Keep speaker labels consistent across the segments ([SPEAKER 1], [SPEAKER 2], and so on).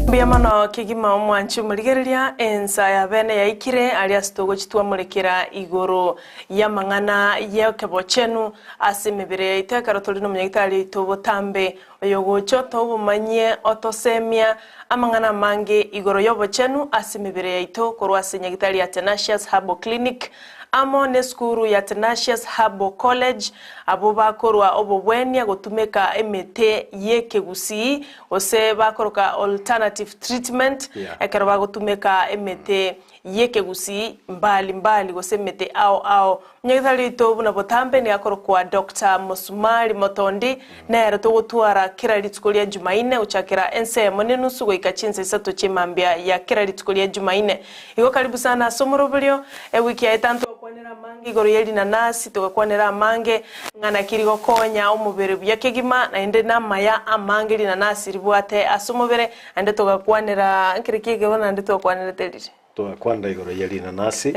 [SPEAKER 1] Mbuya mono kegima omwanchi omorigereria, ensa ya bene yaikire aria ase togochi twamorekera igoro y'amang'ana y'ekebochenu ase emebere yaito ekero tore nomonyagitari oito botambe oyogocha otoa obomanyie otosemia amang'ana amange igoro y'obochenu ase emebere yaito korwa ase nyagitari ya Tenacious Herbal Clinic amo nesukuru ya Tenacious Herbal College abwo bakorwa obobwenia gotumeka emete y'ekegusii gose bakoroka alternative treatment ekero bagotumeka emete y'ekegusii mbali mbali gose emete ao ao. Omonyagitari oito buna botambe nigo akorokwa Doctor Mosumari Motondi, nere togotwara kera rituko ria Jumaine gochakera ensa eyemo nenusu goika chinsa isato chi'emambia ya kera rituko ria Jumaine. Igo karibu sana ase omoroberio, ewiki yaetano togakwanera amange igoro ye rinanasi, togakwanera amange ng'a naki rigokonya omobere buya kegima, naende namaya amange rinanasi ribwate ase omobere, naende togakwanera nkere ki ekero naende twakwanerete rire?
[SPEAKER 2] Togakwanera igoro ye rinanasi,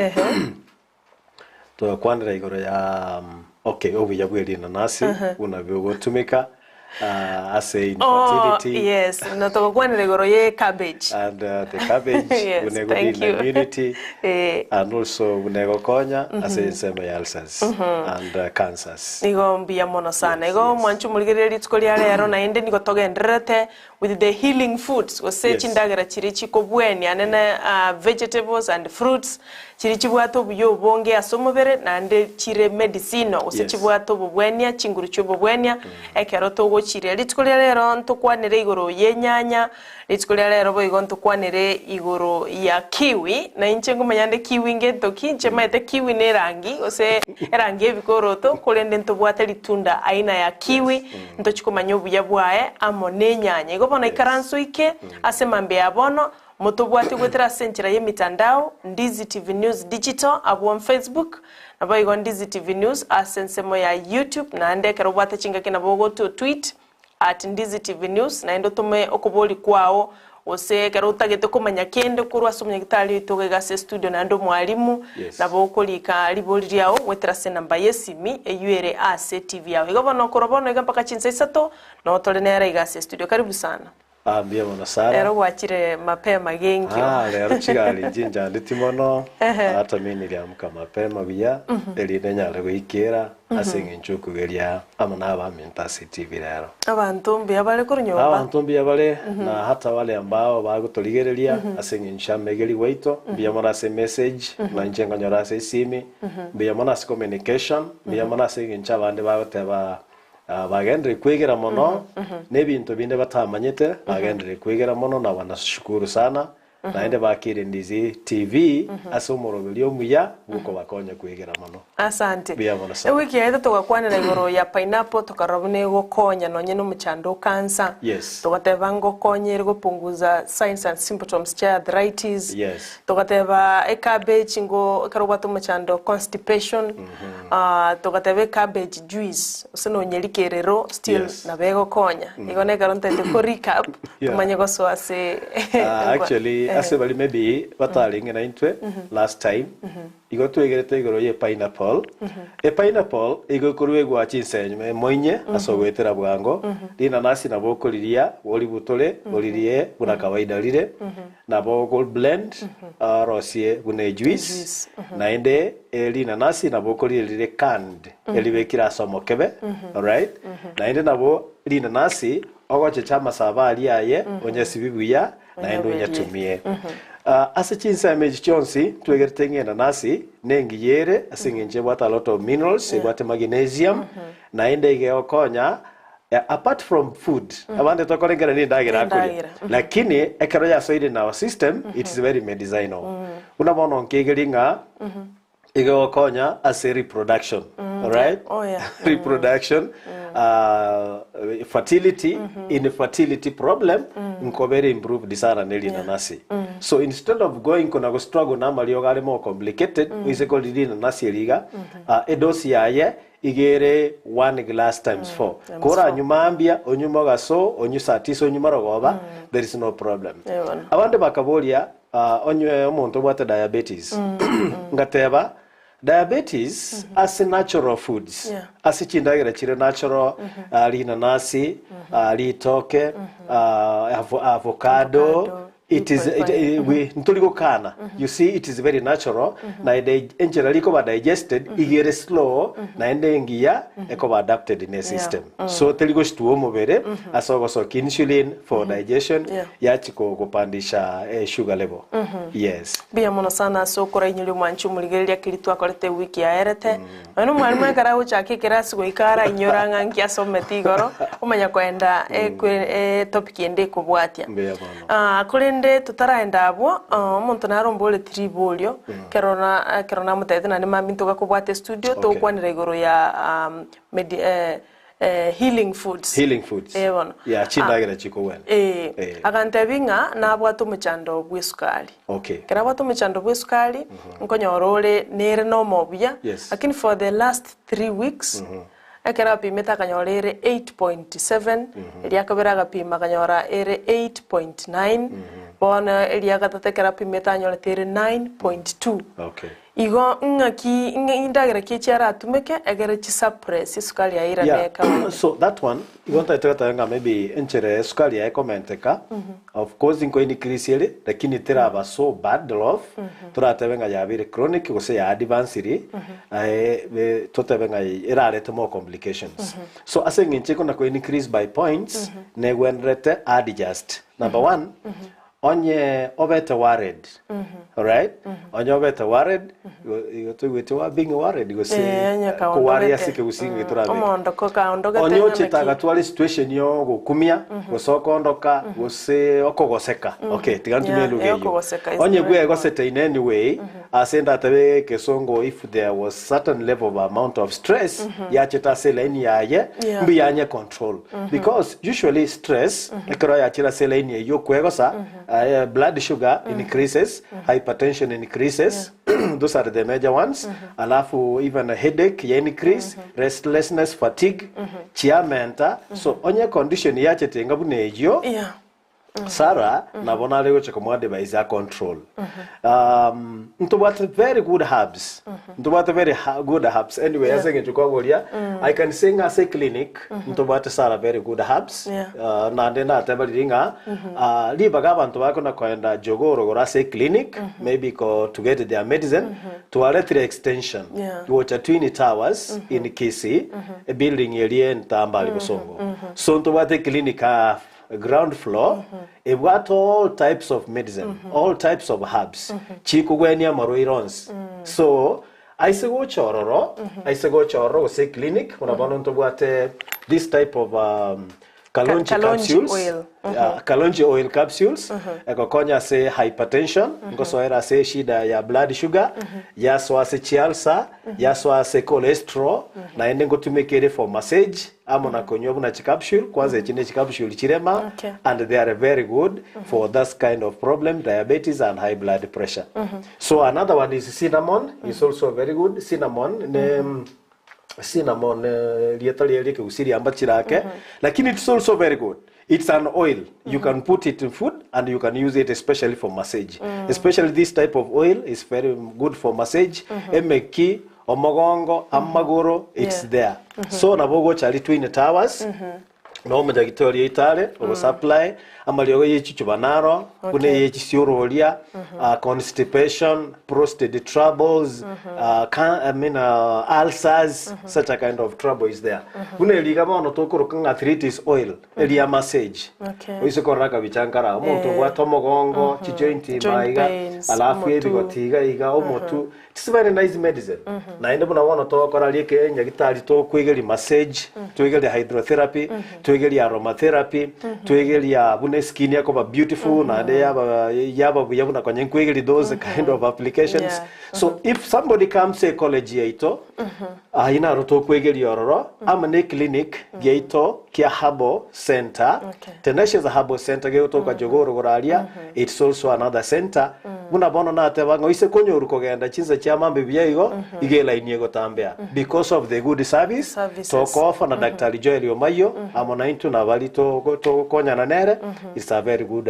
[SPEAKER 2] togakwanera igoro ya okay obuya bwe rinanasi buna bogotumeka ase
[SPEAKER 1] Oh,
[SPEAKER 2] infertility
[SPEAKER 1] yes, na togakwanera igoro ye cabbage.
[SPEAKER 2] and the cabbage
[SPEAKER 1] Yes,
[SPEAKER 2] buna
[SPEAKER 1] thank
[SPEAKER 2] egobuild
[SPEAKER 1] you.
[SPEAKER 2] immunity
[SPEAKER 1] Eh.
[SPEAKER 2] and also buna egokonya ase ensemo ya ulcers and cancers.
[SPEAKER 1] Nigo mbuya mono sana.
[SPEAKER 2] Yes,
[SPEAKER 1] Igo
[SPEAKER 2] yes.
[SPEAKER 1] mwanche omorigereria rituko ria rero naende nigo togendererete with the healing foods gose
[SPEAKER 2] Yes.
[SPEAKER 1] chindagera chiria chikobwenia nene vegetables and fruits chiria chibwate obuya obonge ase omobere naende chire medicinal gose
[SPEAKER 2] Yes.
[SPEAKER 1] chibwate obobwenia chinguru chia obobwenia ekero togochiria. Rituko ria rero ntokwanere igoro y'enyanya, rituko ria rero boigo ntokwanere igoro ya kiwi, na inche nkomanya nde kiwi ngento ki, inche maete kiwi na erangi gose erangi y'ebikoroto korende ntobwate ritunda aina ya kiwi. Ntochie komanya obuya bwaye amo nenyanya. Igo bono ikaranse oike ase mambia ya bono, motobwate goetera ase enchera y'emitandao, Ndizi TV News Digital abwo on Facebook, naboigo Ndizi TV News ase ensemo ya YouTube, naende ekero obwate chingaki nabo ogoto tweet at Ndizi TV News, naende otome okoboria kwao Gose ekero otagete komanya kende korwa ase omonyagitari oito iga iga ase estudio naende omwalimu,
[SPEAKER 2] Yes.
[SPEAKER 1] nabo okorika ribori riao goetera ase enamba y'esimi eyio ere ase etivi yao. Igo bono korwa bono iga mpaka chinsa isato, noo tore nere iga ase estudio. Karibu sana.
[SPEAKER 2] Ah, mbuya mono Sarah.
[SPEAKER 1] Rero gwachire mapema genkio.
[SPEAKER 2] Ah, rero chigari nchinchandi mono
[SPEAKER 1] Ehe.
[SPEAKER 2] hata mi niliamka mapema buya erinde nyare goikera ase eng'encho okogeria amo na abaminto ase etivi rero.
[SPEAKER 1] Abanto mbuya bare korwa nyomba.
[SPEAKER 2] Abanto mbuya bare, na hata baria ambao bagotorigereria ase eng'encho y'amegeri gwaito, mbuya mono ase emessage, na inche nkonyora ase esimi, mbuya mono ase communication, mbuya mono ase eng'encho abande bagoteba ah, bagenderere kwegera mono, na ebinto binde batamanyete, bagenderere kwegera mono na wanashukuru sana, Naende bakeire Ndizi TV ase omoroberio omuya bw'okobakonya kwegera mono.
[SPEAKER 1] Asante.
[SPEAKER 2] Mbuya mono sana.
[SPEAKER 1] Ewiki yaito togakwanera igoro ya pineapple tokarora buna egokonya nonye na omochando o cancer.
[SPEAKER 2] Yes.
[SPEAKER 1] Togateba ngokonya ere gopunguza signs and symptoms chia arthritis.
[SPEAKER 2] Yes.
[SPEAKER 1] Togateba ecabbage ngo ekero obwate omochando constipation. Ah, togateba ecabbage juice gose nonye rikerero still
[SPEAKER 2] Yes.
[SPEAKER 1] nabo egokonya. Igo nekero ntaete ko recap
[SPEAKER 2] Yeah.
[SPEAKER 1] tomanye gosoa ase
[SPEAKER 2] Ah, actually
[SPEAKER 1] Eh.
[SPEAKER 2] ase bari maybe batarenge na intwe last time igo twegerete igoro ye pineapple e pineapple igo ekoruegwa chinsenyo emoinye ase ogoetera bwango rinanasi nabo okoriria oributore oririe buna kawaida rire nabo oko blend orosie buna ejuice
[SPEAKER 1] Ejuice,
[SPEAKER 2] naende rinanasi nabo okorire rire canned eribekire ase omokebe alright naende nabo rinanasi Ogochecha amasabo aria aye, onyesibi buya, naende
[SPEAKER 1] Onyaberie.
[SPEAKER 2] onyatumie. Ah, ase chinsemo echi chionsi, twegerete ng'a enanasi nengiya ere ase eng'encho ebwate a lot of minerals, ebwate magnesium, naende iga egokonya eh, apart from food, abande tokorengera na endagera akoria,
[SPEAKER 1] Endagera,
[SPEAKER 2] lakini ekero yasoire in our system, it is very medicinal. Buna bono nkegerie ng'a Egegokonya ase reproduction, alright?
[SPEAKER 1] Oh, yeah.
[SPEAKER 2] Reproduction, fertility, infertility problem, nkobere improved sana ne rinanasi. So instead of going kona go struggle na amariogo are more complicated, oise kori rinanasi eri iga, edosi yaye iga ere one glass times four.
[SPEAKER 1] Times
[SPEAKER 2] Kora
[SPEAKER 1] four.
[SPEAKER 2] anywe mambia, onywe mogaso, onywe saa tisa, onywe marogoba, there is no problem.
[SPEAKER 1] Eh, bono.
[SPEAKER 2] Abande bakaboria, Onye omonto obwate diabetes, ngateba, Diabetes ase natural foods,
[SPEAKER 1] Yeah.
[SPEAKER 2] ase chindagera chire natural, ah, rinanasi, ah, ritoke, ah, avo- avocado,
[SPEAKER 1] Avocado,
[SPEAKER 2] it is it,
[SPEAKER 1] ipaipai.
[SPEAKER 2] eh, we ntori gokana you see it is very natural naende enchera rikoba digested igere slow naende engiya ekoba adapted in a system so teri goshitua omobere ase ogosokia insulin for digestion
[SPEAKER 1] Yeah.
[SPEAKER 2] yachi ko- kopandisha eh, sugar level yes
[SPEAKER 1] Mbuya mono sana ase okorainyoria omwanchi omorigereria keri twakorete ewiki yaerete. Nonya na omwalimu ekero agochaka ekerasi goika arainyora ng'a nki asomete igoro, omanya koenda ekwe etopic ende ekobwatia.
[SPEAKER 2] Mbuya mono.
[SPEAKER 1] Ah, korende totaraenda abwo, ah, omonto nare omboreti riborio, ekero na ekero namotebete naende mambia ntogakobwata estudio,
[SPEAKER 2] Okay.
[SPEAKER 1] togokwanera igoro ya medi healing foods.
[SPEAKER 2] Healing foods.
[SPEAKER 1] Eh, bono.
[SPEAKER 2] Yeah, chindagera chikogwena.
[SPEAKER 1] Eh,
[SPEAKER 2] Eh.
[SPEAKER 1] agantebia ng'a nabwate omochando bw'esukari.
[SPEAKER 2] Okay.
[SPEAKER 1] Ekero abwate omochando bw'esukari, nkonyora ore nere nomobuya,
[SPEAKER 2] Yes.
[SPEAKER 1] lakini for the last 3 weeks, ekero apimete akanyora ere 8.7, eria kabere agapima akanyora ere 8.9, bono eria gatato ekero apimete anyorete ere 9.2.
[SPEAKER 2] Okay.
[SPEAKER 1] Igo ng'aki indagera ki chiaratumeke egere chisuppress esukari yairane kawaida.
[SPEAKER 2] So that one igo ntaete goteba ng'a maybe enchere esukari yaye ekomenteka of course nko increase ere lakini teraba so bad off toratebe ng'a yabeire chronic gose ya advanced eh, totebe ng'a erarete more complications so ase eng'encho ekona ko increase by points negwenderete adjust number one onye obete worried alright onye obete worried igo igo toigwete wa being worried gose
[SPEAKER 1] Eh, onye
[SPEAKER 2] kowaria
[SPEAKER 1] kaondogete.
[SPEAKER 2] ase ekegusii getorabeke
[SPEAKER 1] Omondoko kaondogete
[SPEAKER 2] onye
[SPEAKER 1] ng'a
[SPEAKER 2] ochete
[SPEAKER 1] naki.
[SPEAKER 2] agatwara situation yo gokumia gose okondoka gose okogoseka okay tiga ntumie
[SPEAKER 1] Yeah,
[SPEAKER 2] lugha
[SPEAKER 1] eh,
[SPEAKER 2] eyo
[SPEAKER 1] okogoseka is
[SPEAKER 2] onye
[SPEAKER 1] the right
[SPEAKER 2] bwegosete in any way ase ndatabe kesongo if there was certain level of amount of stress yachete ase line yaye mbiyanye control because usually stress ekero yachire ase line eyo okwegosa blood sugar increases hypertension increases those are the major ones alafu even a headache ya increase restlessness fatigue chiamenta so onye condition yachete nga buna eyo Sarah nabo nare gocha komoadvise a control ntobwate very good herbs ntobwate very good herbs anyway ase eng'encho kwaboria I can say ng'a ase clinic ntobwate Sarah very good herbs naende nateba riria ng'a ribaga abanto bakona koenda jogoo rogoro ase clinic maybe ko to get their medicine twaretire extension gocha Twin Towers in Kisii e building eria entambari bosongo so ntobwate clinic ground floor ebwate all types of medicine all types of herbs chikogwenia amarwaire onsi so aise gocha ororo aise gocha ororo gose clinic buna bono ntobwate this type of kalonji
[SPEAKER 1] Kalonji
[SPEAKER 2] capsules
[SPEAKER 1] oil.
[SPEAKER 2] Kalonji oil capsules ekokonya ase hypertension ngosoera ase shida ya blood sugar yasoa ase chialsa yasoa ase cholesterol naende ngotumekere for massage amo na konywa buna chicapsule kwanza echi ne chicapsule chirema and they are very good for that kind of problem diabetes and high blood pressure so another one is cinnamon is also very good cinnamon ne cinnamon rieta ria rĩkĩgucia riamba chirake lakini it's also very good it's an oil you can put it in food and you can use it especially for massage especially this type of oil is very good for massage emeki omogongo amagoro it's there so nabo gocha Twin Towers no omonyagitari itare ogosupply amariogo yechichuba naro buna yechisiororia constipation prostate troubles I mean, ulcers such a kind of trouble is there buna eriga bono tokoroka ng'a arthritis oil eria massage oise korora kabichankara omonto obwate omogongo chijoint
[SPEAKER 1] Joint
[SPEAKER 2] maiga
[SPEAKER 1] pains,
[SPEAKER 2] alafu
[SPEAKER 1] omotu.
[SPEAKER 2] ebigoti iga iga omotu it's very nice medicine naende buna bono togokora rieke nyagitari tokwegeria massage twegeria hydrotherapy twegeria aromatherapy twegeria buna skin yakoba beautiful naende yaba yaba buya buna konye nkwegeria those kind of applications so if somebody comes a college yaito aina tokwegeria ororo ama ne clinic yaito kia Herbal Center Tenacious Herbal Center gegotoka Jogoo goraria it's also another center buna bono nateba ng'a oise konyoru kogenda chinsa chia mambe buya igo iga elaini egotambea because of the good service
[SPEAKER 1] Services.
[SPEAKER 2] tokofa na Daktari Joel Omayo amo naintwe nabari togokonyana nere it's a very good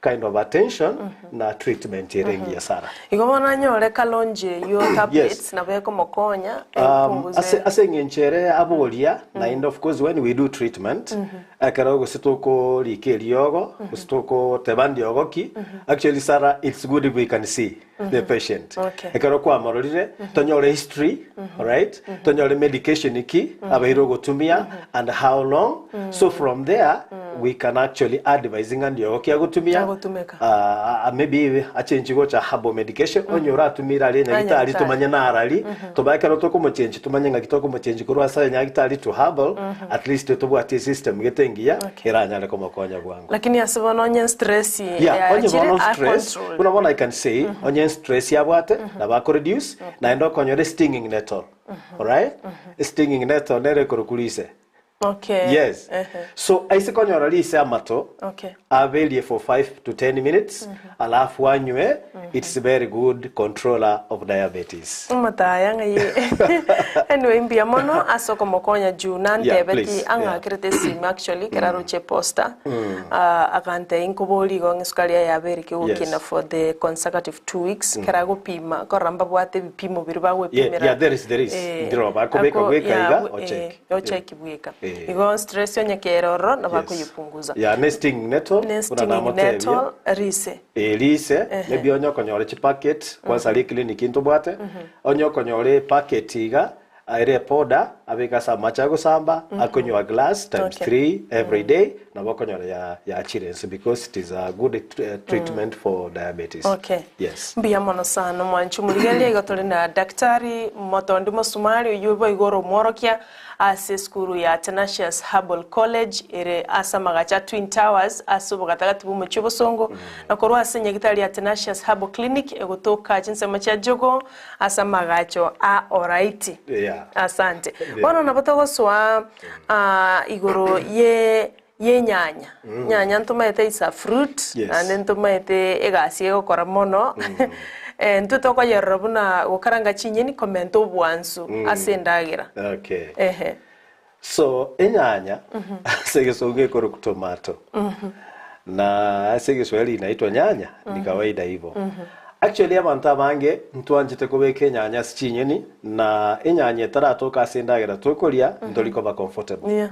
[SPEAKER 2] kind of attention na treatment ere engiya sana.
[SPEAKER 1] Igo bono anyore kalonji eyio tablets
[SPEAKER 2] Yes.
[SPEAKER 1] nabo ekomokonya
[SPEAKER 2] Um,
[SPEAKER 1] epunguze
[SPEAKER 2] ase ase eng'encho ere aboria naende of course when we do treatment ekero gose tokorika eriogo gose tokoteba ndiogo ki actually Sarah it's good if we can see the patient
[SPEAKER 1] Okay.
[SPEAKER 2] ekero kwamororire tonyore history alright tonyore medication ki abaire ogotumia and how long so from there we can actually advise ng'a ndiogo ki agotumia
[SPEAKER 1] Agotumeka.
[SPEAKER 2] Ah, maybe achenchi gocha herbal medication onye oratumire aria nyagitari
[SPEAKER 1] Nyagitari.
[SPEAKER 2] tumanye narari toba ekero tokomochenchi tumanye ng'aki tokomochenchi korwa ase nyagitari to herbal at least tobwate system gete engiya
[SPEAKER 1] Okay.
[SPEAKER 2] eranyare komokonya bwango
[SPEAKER 1] Lakini ase bono onye stress
[SPEAKER 2] Yeah, onye
[SPEAKER 1] yachire
[SPEAKER 2] bono
[SPEAKER 1] a
[SPEAKER 2] stress
[SPEAKER 1] control.
[SPEAKER 2] buna bono i can say onye stress yabwate nabo akoreduce naende okonyora stinging nettle alright stinging nettle nere ekorokwa rise
[SPEAKER 1] Okay.
[SPEAKER 2] yes
[SPEAKER 1] Ehe.
[SPEAKER 2] so aise konyora rise amato
[SPEAKER 1] Okay.
[SPEAKER 2] aberie for 5 to 10 minutes alafu anywe it's very good controller of diabetes
[SPEAKER 1] Omotaya ng'ai anyway mbuya mono ase okomokonya juu
[SPEAKER 2] Yeah,
[SPEAKER 1] nantebeti
[SPEAKER 2] please, yeah.
[SPEAKER 1] ang'akerete esimi actually ekero aroche eposter ah, agantebia nkobori igo ng'a esukari yaye yabere kegokina
[SPEAKER 2] Yes.
[SPEAKER 1] for the consecutive 2 weeks ekero agopima korora mbabwate ebipimo biria
[SPEAKER 2] yeah,
[SPEAKER 1] bagwepimera
[SPEAKER 2] yeah, there is, there is. Ndiro bakobeka bweka iga, ocheck.
[SPEAKER 1] ocheki bweka
[SPEAKER 2] Eh.
[SPEAKER 1] igo stress onye kere ororo nabo
[SPEAKER 2] Yes.
[SPEAKER 1] akoyepunguza
[SPEAKER 2] yeah, nesting nettle buna
[SPEAKER 1] nesting
[SPEAKER 2] namotebia
[SPEAKER 1] nettle rise
[SPEAKER 2] erise maybe onye okonyora chipacket kwanza ari clinic ntobwate onye okonyora epacket iga ere powder abeka ase amache agosamba akonywa glass times
[SPEAKER 1] Okay.
[SPEAKER 2] 3 every day nabo okonyora ya yachire ense because it is a good treatment for diabetes
[SPEAKER 1] Okay.
[SPEAKER 2] yes
[SPEAKER 1] Mbuya mono sana mwanchi omorigereria igo tore na Daktari Motondi Mosumari oyio boigo ore omworokia ase esukuru ya Tenacious Herbal College ere ase amagacho a Twin Towers ase obogatagati bw'omochie obosongo na korwa ase enyagitari ya Tenacious Herbal Clinic egotoka chinsemo chia Jogoo ase amagacho a Oraiti.
[SPEAKER 2] Yeah.
[SPEAKER 1] Asante.
[SPEAKER 2] Yeah.
[SPEAKER 1] Bono nabo togosoa ah, igoro ye yenyanya nyanya ntomaete is a fruit
[SPEAKER 2] Yes.
[SPEAKER 1] naende ntomaete egasi egokora mono Eh, ntwe tokoyerora buna gokaranga chinyeni komenta obwansu ase endagera
[SPEAKER 2] okay
[SPEAKER 1] ehe
[SPEAKER 2] so enyanya ase egesongo ekoroku tomato na ase egeswahili inaitwa nyanya ni kawaida hivyo actually abanto abange ntwanchete kobeka enyanya ase chinyeni na enyanya etaratoka ase endagera tokoria ntori koba comfortable
[SPEAKER 1] Yeah.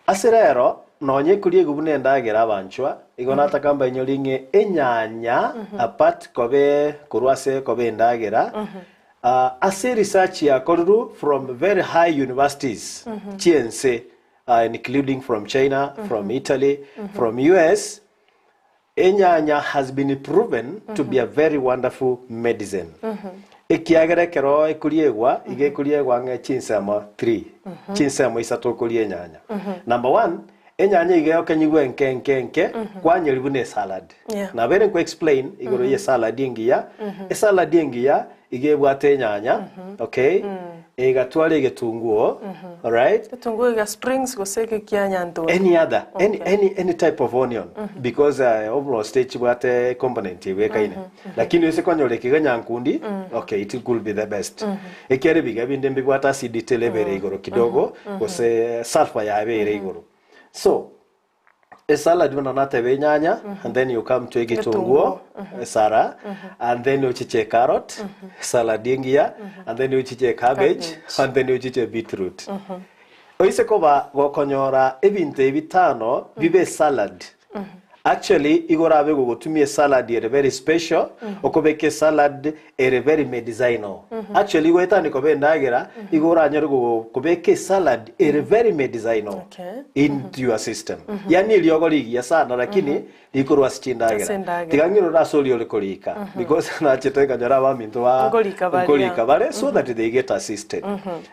[SPEAKER 2] ase rero nonye ekoria ego buna endagera abanchwa igo nataka mbainyori ng'e enyanya apart kobe korwa ase koba endagera ase research yakorirwe from very high universities chiense including from China from Italy from US enyanya has been proven to be a very wonderful medicine ekiagera ekero ekoriegwa iga ekoriegwa ng'e chinsemo 3 chinsemo isato okoria enyanya number one enyanya iga yokenyigwa enke enke enke kwanyeri buna esalad
[SPEAKER 1] Yeah.
[SPEAKER 2] nabere nko explain igoro ye salad engiya esalad engiya iga ebwate enyanya okay egatwara egetunguo alright
[SPEAKER 1] Egetunguo iga springs gose eke kia nyantori
[SPEAKER 2] any other any,
[SPEAKER 1] Okay.
[SPEAKER 2] any type of onion because overall stage bwate component ibwekaine lakini ase konyora ekiga nyankundi okay it could be the best ekiare biga binde mbibwate acidity ebere igoro kidogo gose sulfur yabere igoro so esalad buna nateba enyanya and then you come to egetunguo sara and then ochiche carrot salad engiya and then ochiche cabbage
[SPEAKER 1] Cabbage.
[SPEAKER 2] and then ochiche beetroot oise koba gokonyora ebinto ebitano bibe salad actually igoro abe gogotumia salad ere very special okobeka salad ere very medicinal actually goetani koba endagera igo oranyore kobeka salad ere very medicinal
[SPEAKER 1] Okay.
[SPEAKER 2] into your system yani eriogo rigiya sana lakini rikorwa ase
[SPEAKER 1] Ase
[SPEAKER 2] chindagera
[SPEAKER 1] endagera.
[SPEAKER 2] tiga ng'irore ase oria ore korika because nachete nkanyora abaminto ba
[SPEAKER 1] Nkorika baria.
[SPEAKER 2] nkorika bare so that they get assisted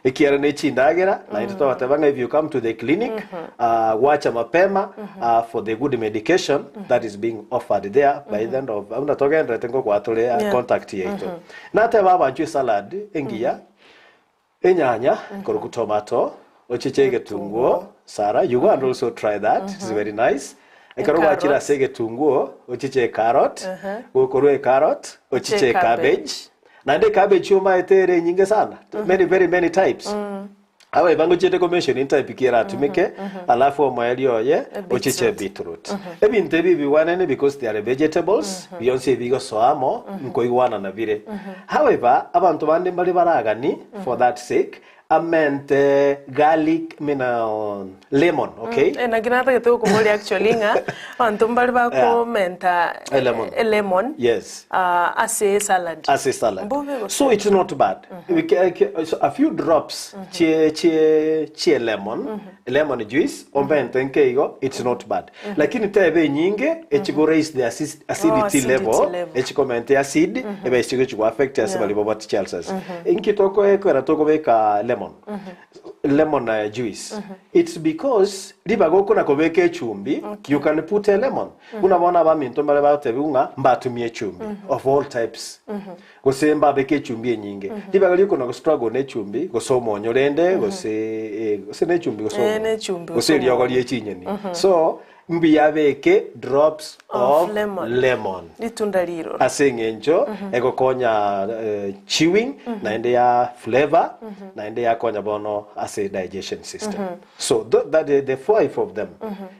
[SPEAKER 2] ekiara ne chindagera naende twabateba ng'a if you come to the clinic wacha mapema for the good medication that is being offered there by the end of buna togenderete ngokwatore
[SPEAKER 1] Yeah.
[SPEAKER 2] contact yaito nateba abanchwa esalad engiya enyanya koroku tomato ochiche egetunguo sara you go and also try that it's very nice ekero
[SPEAKER 1] Carrot.
[SPEAKER 2] gwachire ase egetunguo ochiche carrot gokorwa ecarrot ochiche
[SPEAKER 1] Ochiche
[SPEAKER 2] cabbage naende cabbage omaete ere enyinge sana many very many types. Abaibwa ngochiete komention type ki eratumike alafu omoerio oye ochiche beetroot. Ebinto ebi bigwanene because they are vegetables bionsi ebi bigosoa amo nkoigwanana bire. However, abanto bande mbare baragani for that sake amente garlic I mean lemon okay.
[SPEAKER 1] Eh, naki natagete gokoboria actually ng'a abanto mbare bakomenta
[SPEAKER 2] Elemon.
[SPEAKER 1] elemon
[SPEAKER 2] Yes.
[SPEAKER 1] ah, ase esalad.
[SPEAKER 2] Ase salad.
[SPEAKER 1] Mbobe gose?
[SPEAKER 2] So it's not bad. We ca- ca- so a few drops chie chie chie lemon, lemon juice omente nke igo it's not bad. Lakini tebe enyinge echigo raise the acidity,
[SPEAKER 1] acidity
[SPEAKER 2] level,
[SPEAKER 1] level.
[SPEAKER 2] echikomenta acid ebe echigo chigo affect ase
[SPEAKER 1] Yeah.
[SPEAKER 2] baria babwate chi ulcers. Inki tokoekera tokobeka lemon. Lemon eh, juice. It's because ribaga okona kobeka echumbi, you can put a lemon. Buna bono abaminto mbare bagotebiwa ng'a mbatumie echumbi of all types. Gose mbabeke echumbi enyinge. Ribaga riokona go struggle na echumbi gose omonyo rende gose eh, gose na echumbi gose
[SPEAKER 1] Eh,
[SPEAKER 2] omonyo.
[SPEAKER 1] na echumbi
[SPEAKER 2] Gose
[SPEAKER 1] gose
[SPEAKER 2] eriogo
[SPEAKER 1] omonyo.
[SPEAKER 2] rie chinyeni. So mbuya abeke drops
[SPEAKER 1] Of
[SPEAKER 2] of
[SPEAKER 1] lemon.
[SPEAKER 2] lemon.
[SPEAKER 1] Ritunda riroro.
[SPEAKER 2] Ase eng'encho egokonya chewing naende ya flavor naende yakonya bono ase digestion system. So that the five of them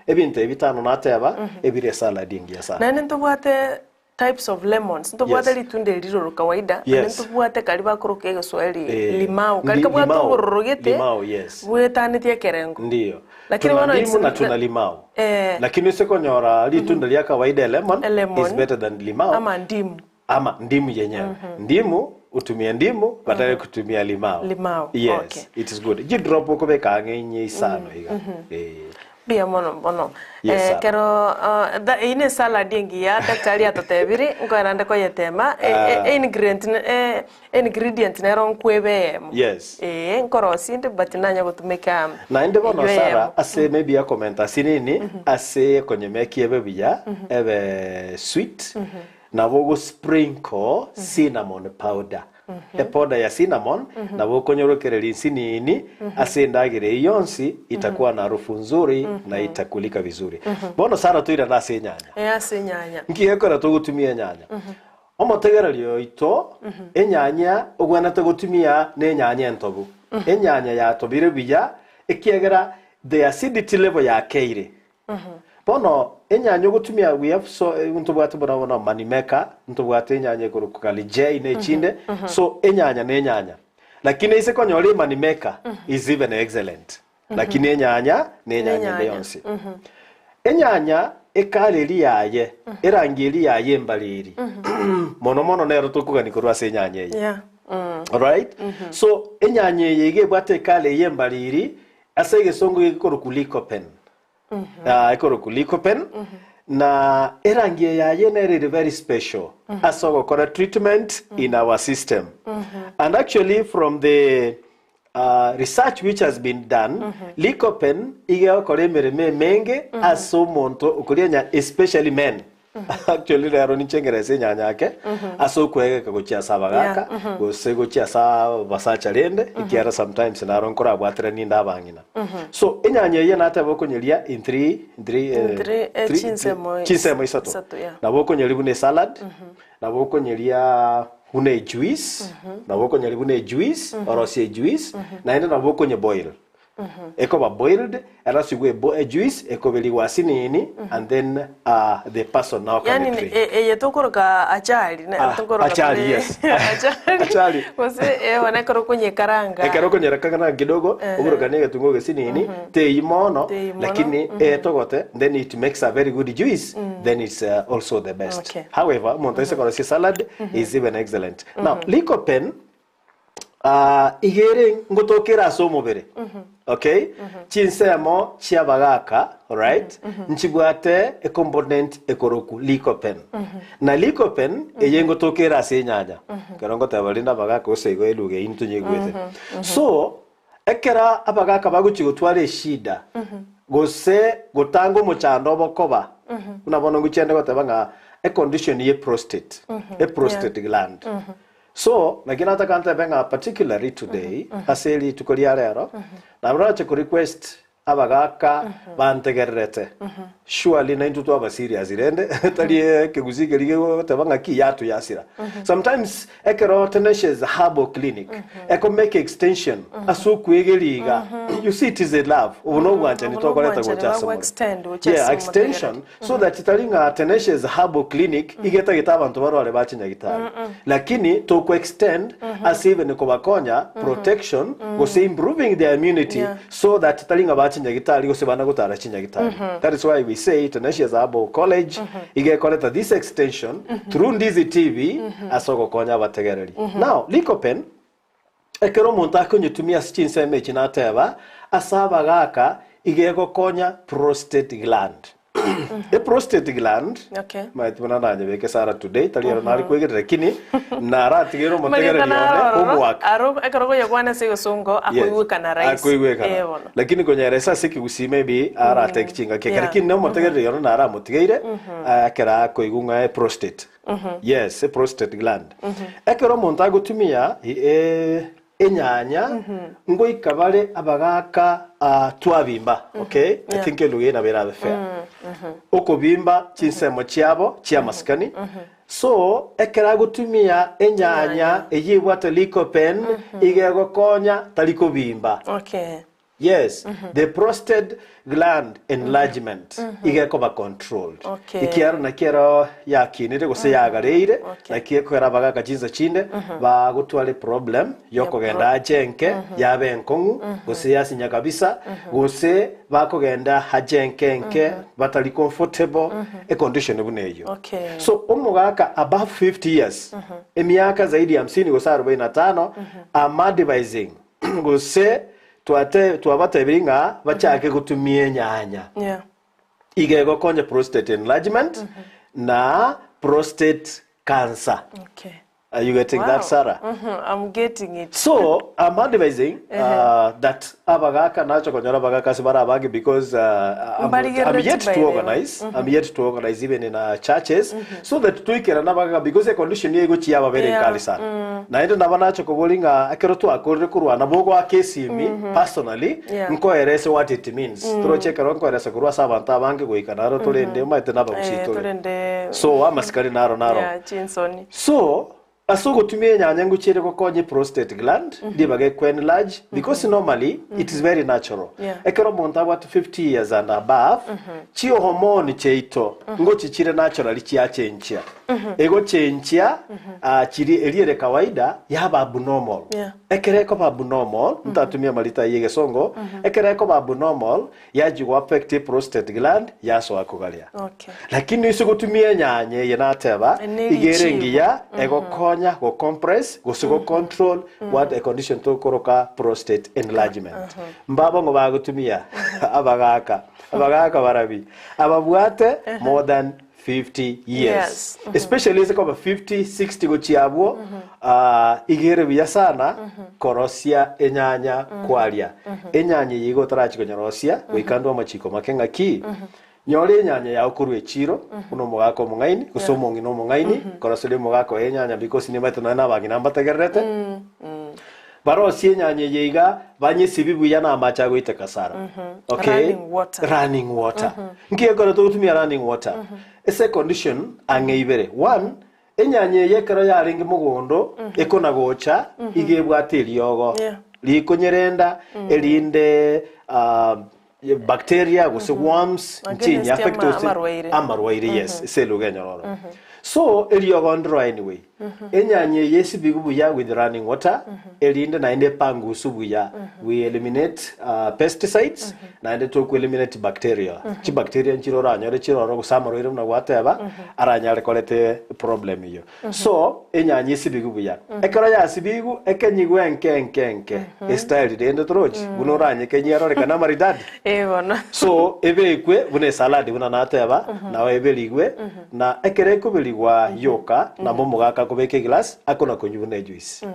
[SPEAKER 2] ebinto ebi bitano nateba ebire esalad engiya sana.
[SPEAKER 1] Naende ntobwate types of lemons, ntobwate
[SPEAKER 2] Yes.
[SPEAKER 1] ritunda eri riroro kawaida, naende
[SPEAKER 2] Yes.
[SPEAKER 1] ntobwate karia bakoroka egeswahili
[SPEAKER 2] Eh,
[SPEAKER 1] limau, karia
[SPEAKER 2] li-
[SPEAKER 1] kabwate
[SPEAKER 2] limau.
[SPEAKER 1] obororo gete
[SPEAKER 2] Limau, yes.
[SPEAKER 1] bwetanetie ekerengo.
[SPEAKER 2] Ndiyo.
[SPEAKER 1] Lakini
[SPEAKER 2] Tuna
[SPEAKER 1] bono
[SPEAKER 2] ndimu
[SPEAKER 1] it's-
[SPEAKER 2] na tuna limau.
[SPEAKER 1] Eh.
[SPEAKER 2] Lakini usikonyora litunda lia kawaida lemon,
[SPEAKER 1] A lemon.
[SPEAKER 2] is better than limau.
[SPEAKER 1] Ama ndimu.
[SPEAKER 2] Ama ndimu yenyewe. Ndimu utumie ndimu badala ya kutumia limau.
[SPEAKER 1] Limau,
[SPEAKER 2] Yes,
[SPEAKER 1] okay.
[SPEAKER 2] it is good. Jidrop okobeka ang'e inye isano iga. Eh.
[SPEAKER 1] Mbuya mono mono.
[SPEAKER 2] Yes,
[SPEAKER 1] Eh,
[SPEAKER 2] sir.
[SPEAKER 1] kero uh, tha- eyio ne salad engiya daktari atotebiri nkoerande koyetema E- e-
[SPEAKER 2] Ah.
[SPEAKER 1] e ingredient ne- e- ingredient nero nkwebe eyemo
[SPEAKER 2] Yes.
[SPEAKER 1] ee nkorosia inde but nanya gotumeka
[SPEAKER 2] Naende bono
[SPEAKER 1] eywo
[SPEAKER 2] Sarah
[SPEAKER 1] eyemo.
[SPEAKER 2] ase maybe akomenta asinini ase konyemeki ebe buya ebe sweet nabo ogo sprinkle cinnamon powder Epoda ya cinnamon nabo okonyorokereria insinini ase endagera eyio yonsi itakuwa na harufu nzuri na itakulika vizuri. Bono Sarah toirane ase enyanya.
[SPEAKER 1] Eh, ase enyanya.
[SPEAKER 2] Nki gekogera togotumia enyanya? Omotegereri oito enyanya ogwenerete gotumia na enyanya entobu. Enyanya yatobire buya ekiagera the acidity level yakeire. Bono enyanya ogotumia we have so ntobwate buna bono money maker, ntobwate enyanya ekorokwa Kalijei na echinde, so enyanya na enyanya. Lakini ase konyora emoney maker is even excellent. Lakini enyanya na enyanya ende
[SPEAKER 1] Enyanya.
[SPEAKER 2] yonsi. Enyanya ekara eria yaye, erangi eria yaye embariri, mono mono nero tokogania korwa ase enyanya eye.
[SPEAKER 1] Yeah. Mm.
[SPEAKER 2] Alright? So enyanya eye iga ebwate ekara eye embariri, ase egesongo gekorokwa lycopene. Ah, ekorokwa lycopene na erangi eye yaye nere ere very special ase ogokora treatment in our system. And actually from the uh, research which has been done, lycopene iga egokora emeremo emenge ase omonto okoria enya especially men. Actually rero ninche ngerese enyanya ake ase okoegeka gochia ase abagaka gose gochia ase abasacha rende ekiagera sometimes naro nkorabwateranie inde abang'ina. So enyanya eye nateba okonyeria in three, in three,
[SPEAKER 1] In three, eh,
[SPEAKER 2] three,
[SPEAKER 1] chinsemo
[SPEAKER 2] chinsemo isato.
[SPEAKER 1] isato, yeah.
[SPEAKER 2] Nabo okonyeria buna esalad, nabo okonyeria buna ejuice, nabo okonyeria buna ejuice, orosie ejuice, naende nabo okonye boil. Ekoba boiled, erasigwe ebo ejuice, ekoberigwa asinini, and then uh, the person now can
[SPEAKER 1] Yani
[SPEAKER 2] drink.
[SPEAKER 1] e- eye tokoroka achari ne-
[SPEAKER 2] Ah,
[SPEAKER 1] tokoroka
[SPEAKER 2] achari,
[SPEAKER 1] tore-
[SPEAKER 2] yes.
[SPEAKER 1] achari
[SPEAKER 2] Achari.
[SPEAKER 1] gose ewa nekero konyekaranga
[SPEAKER 2] Ekero okonyereka kidogo oburukanie egetunguo gesinini tei mono
[SPEAKER 1] Tei mono,
[SPEAKER 2] lakini etogote then it makes a very good juice then it's uh, also the best
[SPEAKER 1] Okay.
[SPEAKER 2] however omonto ase korosia salad is even excellent now lycopene uh, igere ngotokera ase omobere okay chinsemo chiabagaka alright nchibwate ecomponent ekoroku lycopene na lycopene eye ngotokera ase enyanya kero ngoteba rinde abagaka gose igo eluga eyio ntonyigwete so ekera abagaka bagochi gotwara eshida gose gotanga omochando obokoba buna bono ngochiende goteba ng'a econdition ye prostate e prostate gland so naki nataka ntebe ng'a particularly today ase rituko ria rero nabo nache ko request. Abagaka bantegererete, surely naintwe twaba serious rende, tari ekegusii keria kegoteba ng'a ki yatuyasira. Sometimes ekero Tenacious Herbal Clinic eko make extension ase okoegeria iga, you see it is a love, obo na obwanchani
[SPEAKER 1] Obo na
[SPEAKER 2] tokoreta
[SPEAKER 1] obwanchani
[SPEAKER 2] gocha ase
[SPEAKER 1] bago
[SPEAKER 2] more.
[SPEAKER 1] extend gocha
[SPEAKER 2] Yeah,
[SPEAKER 1] ase
[SPEAKER 2] extension
[SPEAKER 1] omotegereri.
[SPEAKER 2] so that tari ng'a Tenacious Herbal Clinic iga etagete abanto barware bache nyagitari. Lakini toko extend ase even kobakonya protection gose improving their immunity
[SPEAKER 1] Yeah.
[SPEAKER 2] so that tari ng'a bache nyagitari gose bana gotara chinyagitari. That is why we say Tenacious Herbal College iga ekoreta this extension through Ndizi TV ase ogokonya abategereri. Now, lycopene Ekero omonto akonyetumia ase chinsemo echi nateba, ase abagaaka iga egokonya prostate gland. E prostate gland,
[SPEAKER 1] Okay.
[SPEAKER 2] maeti buna nanyebeke Sarah today, tari ero nare kwegerera lakini naratigeire
[SPEAKER 1] Marieta
[SPEAKER 2] omotegereri one
[SPEAKER 1] narororo,
[SPEAKER 2] homework.
[SPEAKER 1] aro ekero okoyekwana ase egesongo
[SPEAKER 2] Yes,
[SPEAKER 1] akoigwekana rahisi.
[SPEAKER 2] akoigwekana.
[SPEAKER 1] Eh, bono.
[SPEAKER 2] Lakini konyeresa ase ekegusii maybe aratake chingaki ekero
[SPEAKER 1] Yeah.
[SPEAKER 2] lakini na omotegereri one naramotigeire ekero akoigwa ng'a e prostate. Yes, e prostate gland. Ekero omonto agotumia e- enyanya, ngoika bare abagaka ah, twabimba, okay? I
[SPEAKER 1] Yeah.
[SPEAKER 2] think eluga eye nabo erabe fair. Okobimba chinsemo chiabo chi'amasikani. So, ekero agotumia enyanya eyio ebwate lycopene, iga egokonya tari kobimba.
[SPEAKER 1] Okay.
[SPEAKER 2] Yes, the prostate gland enlargement iga ekoba controlled.
[SPEAKER 1] Okay.
[SPEAKER 2] Ekiaro naki ero yakinire gose yagareire,
[SPEAKER 1] Okay.
[SPEAKER 2] naki ekogera abagaka chinsa chinde bagotwara eproblem yokogenda ache enke yabe enkong'u gose yasinya kabisa gose bakogenda ache enke enke batari comfortable econdition buna eyio.
[SPEAKER 1] Okay.
[SPEAKER 2] So omogaka above 50 years emiaka zaidi ya hamsini gose arobaini na tano am advising Gose twate twabatebirie ng'a bachake gotumia enyanya.
[SPEAKER 1] Yeah.
[SPEAKER 2] Iga egokonya prostate enlargement na prostate cancer.
[SPEAKER 1] Okay.
[SPEAKER 2] Are you getting that, Sarah?
[SPEAKER 1] Mhm, I'm getting it.
[SPEAKER 2] So I'm advising that abagaka nacho konyora abagaka ase bare abange because I'm, I'm
[SPEAKER 1] Mbarigerereti
[SPEAKER 2] yet
[SPEAKER 1] by
[SPEAKER 2] to
[SPEAKER 1] the way.
[SPEAKER 2] organize I'm yet to organize even in our churches so that toikerane abagaka because a condition eye egochia ababere
[SPEAKER 1] Yeah.
[SPEAKER 2] enkali sana. Naende nabo nache koboria ng'a ekero twakorire korwana bogoaka esimi personally,
[SPEAKER 1] Yeah.
[SPEAKER 2] nkoerese what it means. Toroche ekero nkoeresa korwa ase abanto abange goika naro torende omanyete nabagusi
[SPEAKER 1] Eh,
[SPEAKER 2] tore.
[SPEAKER 1] torende
[SPEAKER 2] So amasikani naro naro.
[SPEAKER 1] yeah, chinsoni.
[SPEAKER 2] So ase ogotumia enyanya ngochiere gokonya prostate gland ribaga ekwe enlarge because normally it is very natural.
[SPEAKER 1] Yeah.
[SPEAKER 2] Ekero omonto abwate 50 years and above, chihormone chiaito ngochichire naturally chiachenchia. Egochenchia ah, chiri eria ere kawaida yaba abnormal.
[SPEAKER 1] Yeah.
[SPEAKER 2] Ekero ekoba abnormal, ntatumia amarita ayio egesongo, ekero ekoba abnormal, yachia go affect prostate gland, yasoa kogaria.
[SPEAKER 1] Okay.
[SPEAKER 2] Lakini ase gotumia enyanya eye nateba,
[SPEAKER 1] Ene
[SPEAKER 2] iga ere
[SPEAKER 1] richibu.
[SPEAKER 2] engiya, egokonya go compress gose go control what a condition tokoroka prostate enlargement. Mbabo ng'o bagotumia abagaka, abagaka barabi, ababwate more than 50 years
[SPEAKER 1] Yes.
[SPEAKER 2] especially ase koba 50 60 gochia abwo ah, iga ere buya sana korosia enyanya kwaria enyanya eye iga otarachia konyerosia goika ndwe amachiko make ng'aki nyora enyanya yao korwa echiro buna omogaka omong'aini gose omong'ina omong'aini koroseria omogaka oye enyanya because nimanyete nonya na abang'ina mbategererete Barosie enyanya eye iga, banyesibi buya namache agoiteka sana. Okay?
[SPEAKER 1] Running water.
[SPEAKER 2] Running water. Nki ekero togotumia running water? Ase econdition ang'e ibere. One, enyanya eye ekero yarenge mogondo, ekona gocha, iga ebwate eriogo.
[SPEAKER 1] Yeah.
[SPEAKER 2] Rikonyerenda, erinde ah, bacteria gose worms
[SPEAKER 1] Against
[SPEAKER 2] nchinya affect
[SPEAKER 1] ama-
[SPEAKER 2] gose
[SPEAKER 1] amarwaire.
[SPEAKER 2] amarwaire yes ase eluga enyororo. So eriogo ndiro anyway. Enyanya eye esibigwe buya with running water, erinde naende epangusu buya. We eliminate ah, pesticides, naende toku eliminate bacteria. Chibacteria nchire oranyore chire ororo gose amarwaire buna gwateba, aranyare koreta problem eyio. So, enyanya esibigwe buya. Ekero yasibigwe, ekenyigwe enke enke enke, estyle rende torochi, buna oranyekenyie erorekane amaridadi.
[SPEAKER 1] Eh, bono.
[SPEAKER 2] So, ebekwe buna esaladi buna nateba, nao eberigwe, Na ekero ekoberigwa yoka, nabo omogaka akobeka eglass, akona konywa buna ejuice.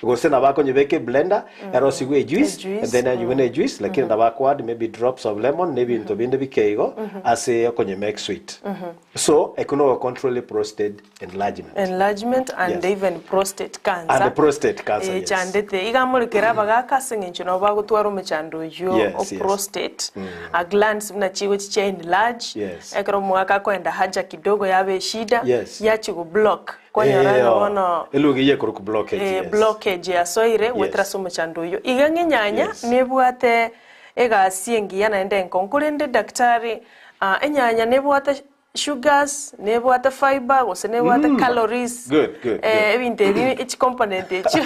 [SPEAKER 2] Gose nabo akonyebeka eblender, erosigwe ejuice,
[SPEAKER 1] Ejuice,
[SPEAKER 2] and then anywe na ejuice, lakini nabo ako add maybe drops of lemon na ebinto binde bike igo, ase okonye make sweet. So, ekio nogo control prostate enlargement.
[SPEAKER 1] Enlargement and
[SPEAKER 2] Yes.
[SPEAKER 1] even prostate cancer.
[SPEAKER 2] And prostate cancer, yes.
[SPEAKER 1] Echandete. Iga amorekere abagaka ase eng'encho nabo bagotwara omechando oyio
[SPEAKER 2] Yes,
[SPEAKER 1] o
[SPEAKER 2] yes.
[SPEAKER 1] prostate. A glands buna chigochi chia enlarge.
[SPEAKER 2] Yes.
[SPEAKER 1] Ekero omogaka akoenda haja kidogo yaba eshida,
[SPEAKER 2] Yes.
[SPEAKER 1] yachi go block. Kwanyora ng'a bono
[SPEAKER 2] Eluga eyio ekorokwa blockage,
[SPEAKER 1] eh,
[SPEAKER 2] yes.
[SPEAKER 1] blockage yasoire
[SPEAKER 2] Yes.
[SPEAKER 1] goetera ase omochando oyio. Iga ng'a enyanya
[SPEAKER 2] Yes.
[SPEAKER 1] nebwate egasi engiya naende enkong'u. Korende daktari, ah, enyanya nebwate sugars, nebwate fibre, gose nebwate calories,
[SPEAKER 2] Good, good,
[SPEAKER 1] eh,
[SPEAKER 2] good.
[SPEAKER 1] ebinto ebi chicomponent echio.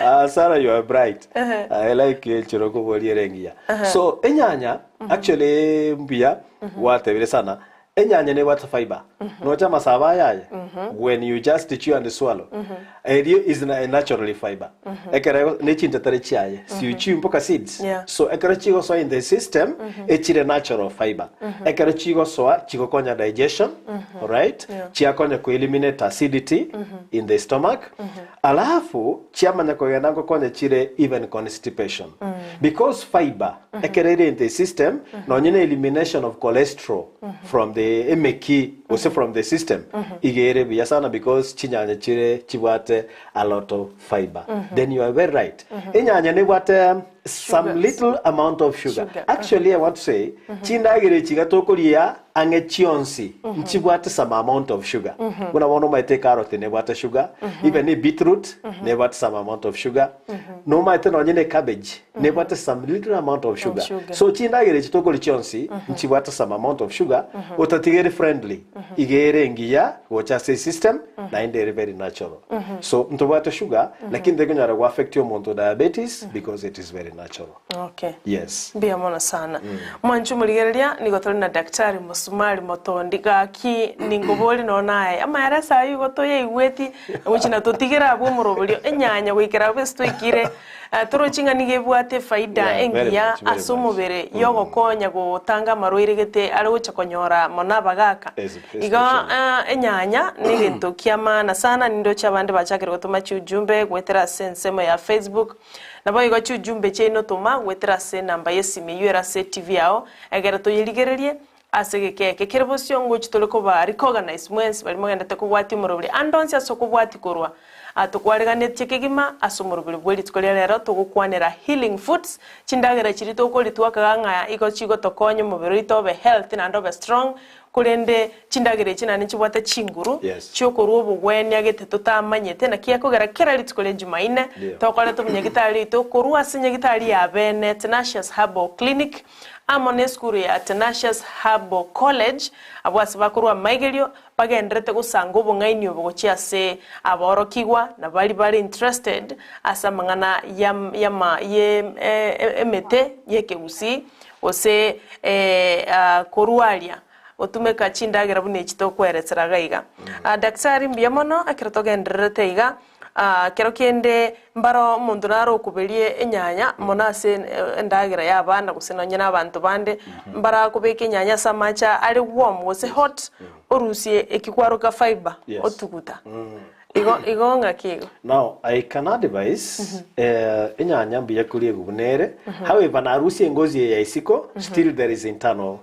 [SPEAKER 2] Ah, Sarah, you are bright. I like enchera okoboria ere engiya. So, enyanya, actually mbuya, gwatebire sana. Enyanya nebwate fiber. Nocha amasabo aya aye, when you just chew and swallow, erio is naturally fiber. Ekero ne chintetare chiaye, si you chew mpaka seeds.
[SPEAKER 1] Yeah.
[SPEAKER 2] So ekero chigosoa in the system, echire natural fiber. Ekero chigosoa, chigokonya digestion, alright?
[SPEAKER 1] Yeah.
[SPEAKER 2] Chiakonya ku eliminate acidity in the stomach. Alafu, chiamanya kogenda ngokonya chire even constipation. Because fiber, ekero ere in the system, nonye na elimination of cholesterol from the emeki, gose from the system, iga ere buya sana because chinyanya chire chibwate a lot of fiber. Then you are very right. Enyanya nebwate some
[SPEAKER 1] Sugars.
[SPEAKER 2] little amount of sugar.
[SPEAKER 1] Sugar.
[SPEAKER 2] Actually, I want to say, chindagera echi iga tokoria ang'e chionsi, nchibwate some amount of sugar. Buna bono omaete carrot nebwate sugar, even beetroot nebwate some amount of sugar, nomaete nonye ne cabbage nebwate some little amount of sugar.
[SPEAKER 1] sugar.
[SPEAKER 2] So chindagera echi tokoria chionsi, nchibwate some amount of sugar, otatige ere friendly, iga ere engiya gocha ase system, naende ere very natural. So ntobwate sugar, lakini tekonyara go affect omonto diabetes because it is very natural.
[SPEAKER 1] Okay.
[SPEAKER 2] Yes.
[SPEAKER 1] Mbuya mono sana. Mwanche omorigereria, nigo tore na Daktari Musumari Motondi gaki ningobori nonya naye. Amaere ase ayio igo toyaigweti, gochi na totigere abwo omoroberio enyanya goikera abwo ase twaikire, toroche ng'a nigo ebwate efaida
[SPEAKER 2] Yeah, very
[SPEAKER 1] engiya
[SPEAKER 2] much, very
[SPEAKER 1] ase
[SPEAKER 2] much.
[SPEAKER 1] omobere yogokonya gotanga amarwaire gete are gocha konyora mono abagaka. Igo
[SPEAKER 2] Especially.
[SPEAKER 1] enyanya na egento kia maana sana, nindoche abande bachakire gotoma chiujumbe goetera ase ensemo ya Facebook. Naboigo chiujumbe chiaino toma goetera ase enamba y'esimi eyio ere ase etivi yao, egere toyerigererie ase egeka eke kere bosio ngochi tore koba recognize mwensi baria mogendete kobwatia omorobori ande onsi ase okobwatia korwa. Tokwareganetie kegima ase omorobori bwe rituko ria rero togokwanera healing foods, chindagera chiria tokoria twakaga ng'a igo chigotokonya omobere oito obe healthy naende obe strong, korende chindagera echi naende nchibwate chinguru
[SPEAKER 2] Yes.
[SPEAKER 1] chiokorwa obogwenia gete totamanyete naki ekogera kera rituko ria Jumaine
[SPEAKER 2] Ndio.
[SPEAKER 1] tokorete omonyagitari oito korwa ase nyagitari ya bene Tenacious Herbal Clinic amo na esukuru ya Tenacious Herbal College abwo ase bakorwa amaigerio bagenderete gosanga obong'aini obo gochia ase aborokigwa na baria bare interested ase amang'ana yama ye emete y'ekegusii gose korwaria gotumeka chindagera buna echi tokweresera iga iga. Daktari mbuya mono ekero togendererete iga, kero kende mbaro omonto nare okoberia enyanya mono ase endagera ya abana gose nonye na abanto bande, mbarakobeka enyanya ase amache are warm gose hot, orusie eki kwaroka fibre,
[SPEAKER 2] Yes.
[SPEAKER 1] otuguta. Igo igo ng'aki igo?
[SPEAKER 2] Now, I can advise, enyanya mbuya koria buna ere, however, narusie engozi eye ya isiko, still there is internal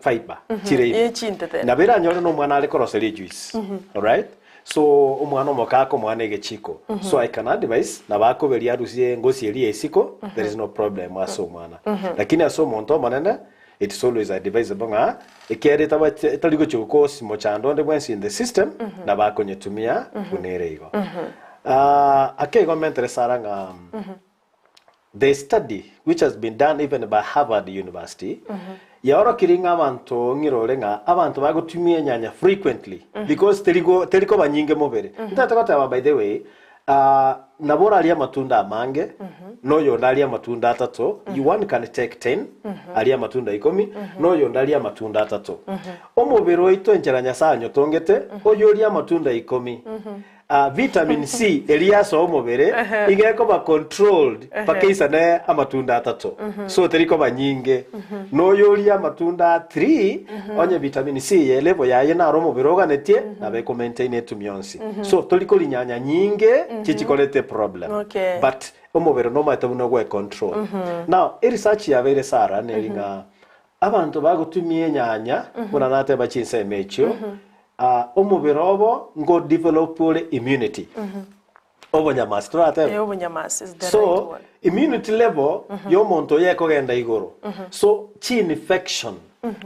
[SPEAKER 2] fibre chire ime.
[SPEAKER 1] Ye chintete.
[SPEAKER 2] Nabo eranyore na omwana are koroseria ejuice. Alright? So, omwana omoka akomoa na egechiko. So, I can advise, nabo akoberia arusie engozi eria ya isiko, there is no problem ase omwana. Lakini ase omonto omonene, it's always advisable ng'a ekiagera etari gochia gokosi mochando onde bwensi in the system, nabo akonyetumia buna ere igo. Ake igo mentere Sarah ng'a the study which has been done even by Harvard University yaorokirie ng'a abanto ng'irore ng'a abanto bagotumia enyanya frequently because terigo teri koba nyinge mobere. Ntagete goteba by the way, nabo orarie amatunda amange, na oyonde arie amatunda atato, you one can take ten, arie amatunda ikomi, na oyonde arie amatunda atato. Omobere oito enchera Nyasaye anyotongete, oyorie amatunda ikomi. ah, vitamin C eria ase omobere iga ekoba controlled mpaka isane amatunda atato. So teri koba nyinge. Noyoria amatunda 3 onye vitamin C eye level yaye naro omobere oganetie nabo eko maintain etumia onsi. So tori korinyanya nyinge chichikorete problem.
[SPEAKER 1] Okay.
[SPEAKER 2] But omobere nomaete buna ogoe control. Now eresearch yabeire Sarah neri ng'a abanto bagotumia enyanya buna nateba chinsemo echio ah, omobere obo ngo develop ore immunity. Obonyamasi toratebe?
[SPEAKER 1] Eh, obonyamasi is the right
[SPEAKER 2] So
[SPEAKER 1] word.
[SPEAKER 2] immunity level yomonto oyo ekogenda igoro. So chi-infection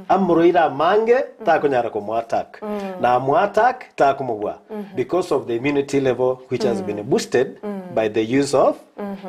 [SPEAKER 2] amoroire amange takonyara komoattack na amoattack takomobua because of the immunity level which has been boosted by the use of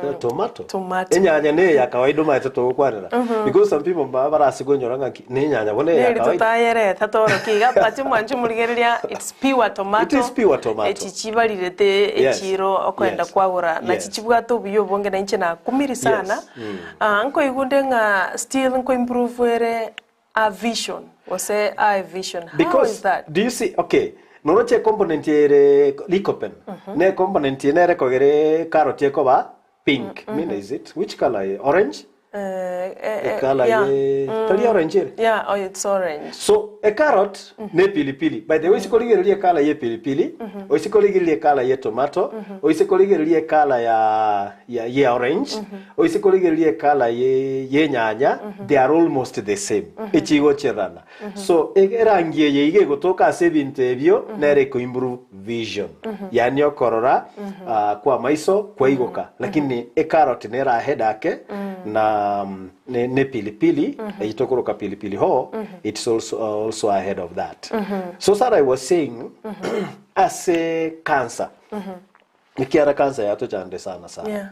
[SPEAKER 2] the tomato.
[SPEAKER 1] Tomato.
[SPEAKER 2] Enyanya neye ya kawaida omaete togokwanera because some people mbaba barase konyora ng'aki ne enyanya bono eye ya
[SPEAKER 1] Neri
[SPEAKER 2] kawaida.
[SPEAKER 1] totayereta torokia iga but mwanche morigereria it's pure tomato.
[SPEAKER 2] It is pure tomato.
[SPEAKER 1] Echi chibarirete
[SPEAKER 2] Yes.
[SPEAKER 1] echiro okoenda
[SPEAKER 2] Yes.
[SPEAKER 1] kwagora nachi
[SPEAKER 2] Yes.
[SPEAKER 1] chibwate obuya obonge na inche nakumiri sana.
[SPEAKER 2] Yes. Mm.
[SPEAKER 1] Ah, nkoigunde ng'a still nkoimprove ere a vision gose eye vision. How is
[SPEAKER 2] Because
[SPEAKER 1] that?
[SPEAKER 2] do you see okay noroche component ere lycopene ne component nere kogere carrot ekoba pink mm is it which color eh? orange
[SPEAKER 1] Eh, eh, eh,
[SPEAKER 2] Ekala
[SPEAKER 1] yeah.
[SPEAKER 2] ye tari orange ere
[SPEAKER 1] Yeah, oh, it's orange.
[SPEAKER 2] So a carrot ne pilipili. By the way, oisikorigereria ekala ye pilipili, oisikorigereria ekala ye tomato, oisikorigereria ekala ya ya, ye orange, oisikorigereria ekala ye ye nyanya, they are almost the same. Echigocherana. So e- erangi eye iga egotoka ase ebinto ebio nere ekoimprove vision. Yaani okorora ah, kwa maiso kwaigoka. Lakini e carrot nera ahead ake na mm, ne, ne pilipili mm tokoroka pilipili ho it's also, also ahead of that so Sarah, I was saying as a cancer nikiara cancer yatochande sana sana
[SPEAKER 1] Yeah.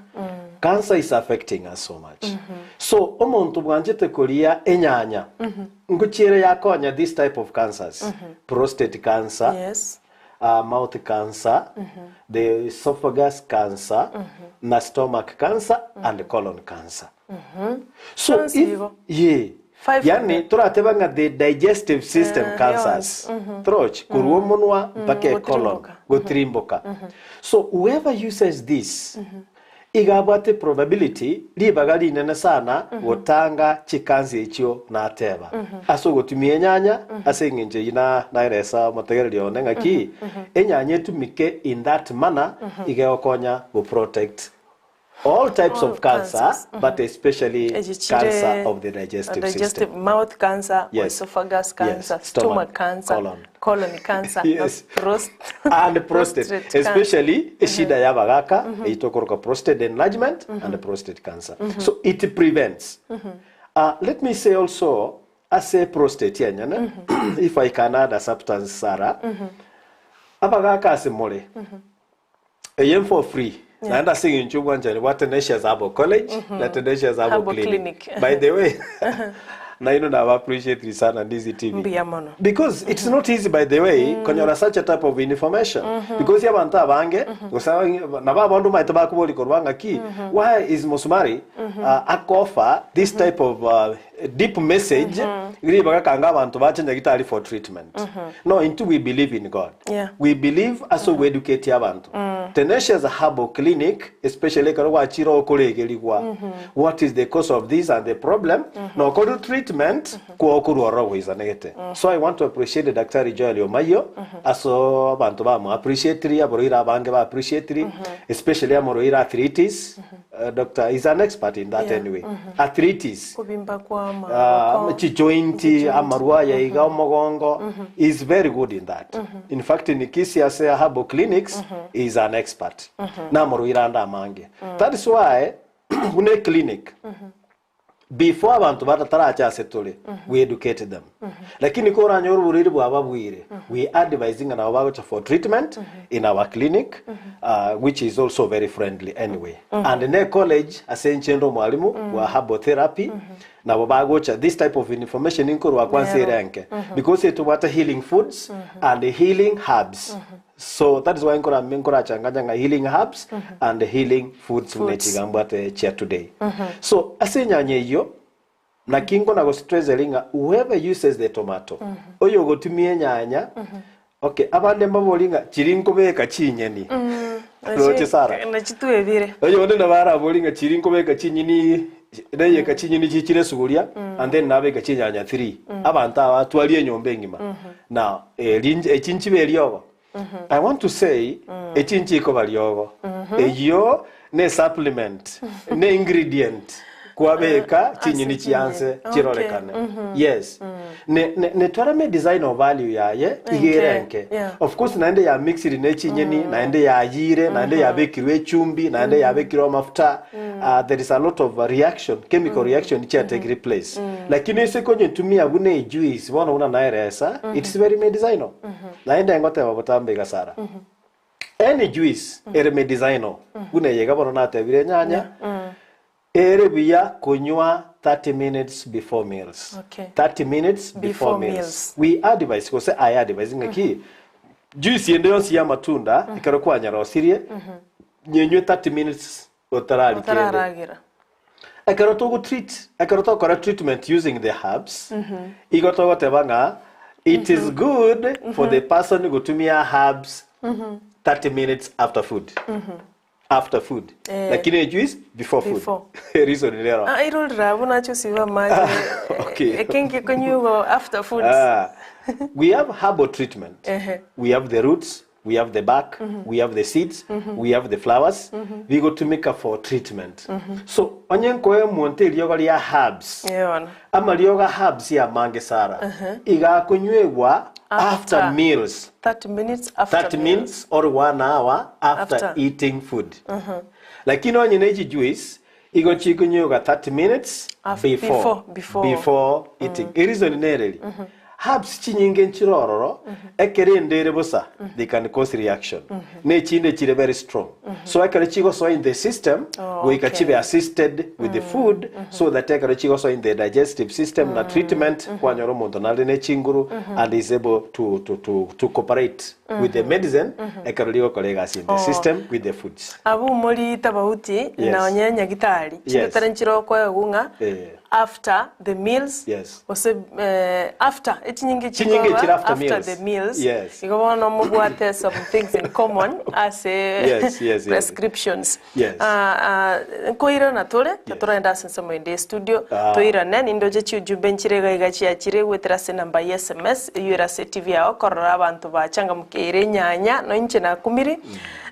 [SPEAKER 2] cancer is affecting us so much so omonto bwanchete koria enyanya ngochiere yakonya this type of cancers prostate cancer
[SPEAKER 1] Yes.
[SPEAKER 2] mouth cancer the esophagus cancer na stomach cancer and colon cancer so
[SPEAKER 1] Chonsi
[SPEAKER 2] if
[SPEAKER 1] igo.
[SPEAKER 2] ye
[SPEAKER 1] Five of
[SPEAKER 2] yani
[SPEAKER 1] them.
[SPEAKER 2] torateba ng'a the digestive system
[SPEAKER 1] Eh,
[SPEAKER 2] cancers troch korwa omonwa mpaka ecolon
[SPEAKER 1] gotirimboka.
[SPEAKER 2] gotirimboka so whoever uses this igabwate probability ribaga rinene sana gotanga chikansa echio nateba ase ogotumia enyanya ase eng'encho eyio na naeresa omotegereri one ng'aki enyanya etumike in that manner igegokonya go protect all types
[SPEAKER 1] All
[SPEAKER 2] of cancer
[SPEAKER 1] cancers.
[SPEAKER 2] but especially
[SPEAKER 1] Echi chire
[SPEAKER 2] cancer of the digestive,
[SPEAKER 1] digestive
[SPEAKER 2] system
[SPEAKER 1] mouth cancer,
[SPEAKER 2] Yes.
[SPEAKER 1] esophagus cancer,
[SPEAKER 2] Yes. Stomach,
[SPEAKER 1] stomach cancer,
[SPEAKER 2] colon.
[SPEAKER 1] colon cancer, na
[SPEAKER 2] Yes.
[SPEAKER 1] prost
[SPEAKER 2] and prostate,
[SPEAKER 1] prostate cancer.
[SPEAKER 2] especially eshida ya bagaka eitokoroka prostate enlargement and prostate cancer so it prevents let me say also as a prostate yenyene if i can add a substance Sarah abagaka ase more eyem for free naenda sing'incho bwanchani bwa Tenacious Herbal College na Tenacious Herbal
[SPEAKER 1] Herbal
[SPEAKER 2] Clinic.
[SPEAKER 1] Clinic.
[SPEAKER 2] By the way, na ino na appreciate sana Ndizi TV.
[SPEAKER 1] Mbuya mono.
[SPEAKER 2] Because it's not easy by the way konyora such a type of information because abantu abange gusa nabo abandu maite bakubori korwa ng'aki why is Musumari akofa this type of deep message iri bagakanga abantu bachenja gitari for treatment no into we believe in God
[SPEAKER 1] Yeah.
[SPEAKER 2] we believe aso we educate abantu Tenacious Herbal Clinic especially karo gwachira okuregerigwa what is the cause of this and the problem na okoru treatment kwa okurwara gwisanegete so i want to appreciate Dr. Joel Omayo aso abantu bamu appreciate aboroira abange ba appreciate especially amoroira arthritis doctor is an expert in that
[SPEAKER 1] Yeah.
[SPEAKER 2] anyway arthritis
[SPEAKER 1] Kubimba kwa maboko.
[SPEAKER 2] chijointi amarwa yaiga omogongo is very good in that in fact in Kisii ase herbal clinics is an expert namorwira anda amange that is why une clinic before abantu batataracha ase tore we educate them lakini koranya oborwaire bwaba bwire we advising nabo bagocha for treatment in our clinic which is also very friendly anyway and ne college ase enchendo mwalimu wa herbal therapy nabo bagocha this type of information inkorwa kwansa
[SPEAKER 1] Nero.
[SPEAKER 2] erenke because etubwate healing foods and healing herbs so that is why nkora nkorachanganya nga healing herbs and healing foods
[SPEAKER 1] Foods.
[SPEAKER 2] munechigambwate chia today so ase enyanya eyio naki nkona gostress eringa whoever uses the tomato oyo ogotumia enyanya Okay, abande mbabori ng'a chiri nkobeka chinyeni. Roche Sarah.
[SPEAKER 1] Nachi twebire.
[SPEAKER 2] Oyonde nabo arabori ng'a chiri nkobeka chinyeni, neyeka chinyeni chichire esuguria, and then nabeka chinyanya three. Abanto aba twaria enyomba engima. Now, eri echi nchibe eriogo. I want to say, echi nchikoba riogo. Eyio ne supplement, ne ingredient kwabeka chinyeni chianse chirorekane. Yes. Ne, ne, netwara me design of value yaye iga ere enke. Of course naende ya mixiri ne chinyeni, naende yayire, naende yabekirwe echumbi, naende yabekirwe amafuta. There is a lot of reaction, chemical reaction chiatekire place. Lakini ase konyetumia buna ejuice, bono buna naeresa, it's very medicinal. Naende ngoteba botambe iga Sarah. Any juice ere medicinal, buna eye iga bono natebire enyanya, ere buya konywa 30 minutes before meals.
[SPEAKER 1] Okay.
[SPEAKER 2] 30 minutes before
[SPEAKER 1] Before
[SPEAKER 2] meals.
[SPEAKER 1] meals.
[SPEAKER 2] We advise gose I advise ng'aki juice ende yonsi ya amatunda ekero kwanyarosirie nyenywe 30 minutes otarari kende.
[SPEAKER 1] Otararagera.
[SPEAKER 2] Ekero togo treat, ekero togokora treatment using the herbs, igo togoteba ng'a it is good for the person gotumia herbs 30 minutes after food. After food.
[SPEAKER 1] Eh.
[SPEAKER 2] Lakini ejuice before food.
[SPEAKER 1] Before.
[SPEAKER 2] Reason nero.
[SPEAKER 1] Ah, irorera abwo nache osibe amache.
[SPEAKER 2] Okay.
[SPEAKER 1] Eke nkekonywa after food.
[SPEAKER 2] Ah, we have herbal treatment.
[SPEAKER 1] Ehe.
[SPEAKER 2] We have the roots, we have the bark, we have the seeds, we have the flowers, bigotumika for treatment. So onye nkoe omonto eriogo ria herbs,
[SPEAKER 1] Eona.
[SPEAKER 2] amariogo a herbs amange Sarah, iga akonywegwa after
[SPEAKER 1] After.
[SPEAKER 2] meals.
[SPEAKER 1] 30 minutes after
[SPEAKER 2] 30 minutes or 1 hour after,
[SPEAKER 1] After.
[SPEAKER 2] eating food. Lakini onye ne chijuice igo chikonywegwa 30 minutes before,
[SPEAKER 1] Before, before.
[SPEAKER 2] before eating. Ereason nereri herbs chinyinge nchirororo ekero endere bosa they can cause reaction ne echinde chire very strong so ekero chigosoa in the system
[SPEAKER 1] Oh,
[SPEAKER 2] goika
[SPEAKER 1] okay.
[SPEAKER 2] chibe assisted with the food so that ekero chigosoa in the digestive system na treatment kwanyora omonto nare ne chinguru and is able to cooperate with the medicine ekero rigokora egasi in the
[SPEAKER 1] Oh.
[SPEAKER 2] system with the foods.
[SPEAKER 1] Abwo mori tabauti
[SPEAKER 2] Yes.
[SPEAKER 1] nonye nyagitari
[SPEAKER 2] Yes.
[SPEAKER 1] chindetare nchire okoegwa ng'a
[SPEAKER 2] Eh.
[SPEAKER 1] after the meals
[SPEAKER 2] Yes.
[SPEAKER 1] gose eh, after echinyinge
[SPEAKER 2] Chinyinge
[SPEAKER 1] chikoba
[SPEAKER 2] chire after meals.
[SPEAKER 1] the meals
[SPEAKER 2] Yes.
[SPEAKER 1] igo bono mobwate some things in common ase
[SPEAKER 2] Yes, yes, yes.
[SPEAKER 1] prescriptions
[SPEAKER 2] Yes.
[SPEAKER 1] Ah, ah, nkoirana tore tatoragenda ase ensemo ende estudio
[SPEAKER 2] Ah.
[SPEAKER 1] toirane nindoche chiujumbe nchire iga iga chiachire goetera ase enamba ya sms eywo ere ase etv yao korora abanto bachangamukeire enyanya noinche nakumiri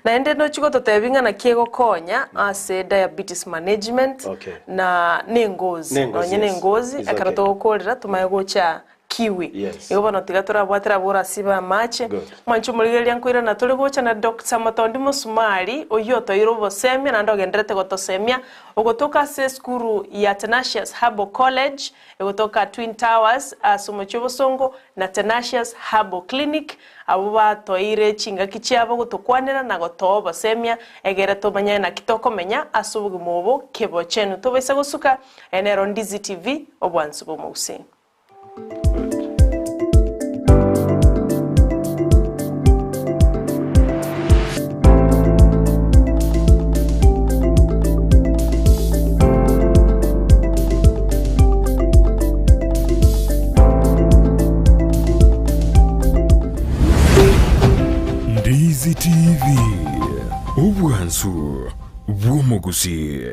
[SPEAKER 1] Naende nochie gototebia ng'a naki egokonya ase diabetes management
[SPEAKER 2] Okay.
[SPEAKER 1] na nengozi
[SPEAKER 2] Nengozi,
[SPEAKER 1] nonye
[SPEAKER 2] yes.
[SPEAKER 1] nengozi
[SPEAKER 2] It's
[SPEAKER 1] ekero
[SPEAKER 2] okay.
[SPEAKER 1] togokorera tomanye gocha kiwi
[SPEAKER 2] Yes.
[SPEAKER 1] igo bono tiga torabwatera abwo orasibe amache
[SPEAKER 2] Good.
[SPEAKER 1] mwanche omorigereria nkoirana tore gocha na Doctor Motondi Mosumari oyio otoire obosemia naende ogenderete gotosemia ogotoka ase esukuru ya Tenacious Herbal College egotoka Twin Towers ase omochie obosongo na Tenacious Herbal Clinic Abwo batoire chingaki chiabo gotokwanera na gotoa obosemia, egere tomanye naki tokomenya ase obogima obo kebochenu. Tobaisa gosuka, eye nero Ndizi TV, obwansu bw'omogusii.
[SPEAKER 3] Ndizi TV, obwansu bw'omogusii.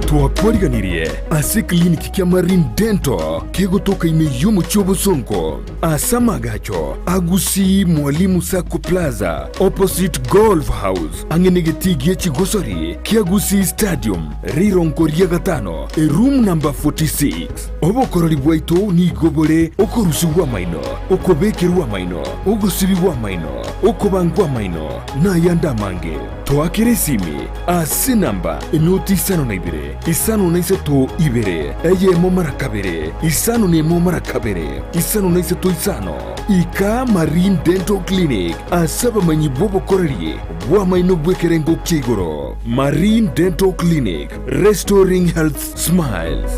[SPEAKER 3] Twakwariganirie ase ekliniki kia Marine Dental kegotoka ime y'omochie obosongo ase amagacho a Gusii Mwalimu Sacco Plaza opposite Golf House ang'e negetii gie chigosori kia Gusii Stadium rirongo ria gatano eroom number 46. Obokorori bwaito nigo bore okorusigwa amaino, okobekerwa amaino, ogosibigwa amaino, okobangwa amaino, na ayande amange. Toakere esimi ase enamba enoti isano na ibere, isano na isato ibere, eyemo mara kabere, isano na emo mara kabere, isano na isato isano. Ika Marine Dental Clinic ase abamanyi bw'obokoreri bw'amaino bw'ekerengo kia igoro. Marine Dental Clinic, restoring health smiles.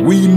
[SPEAKER 3] We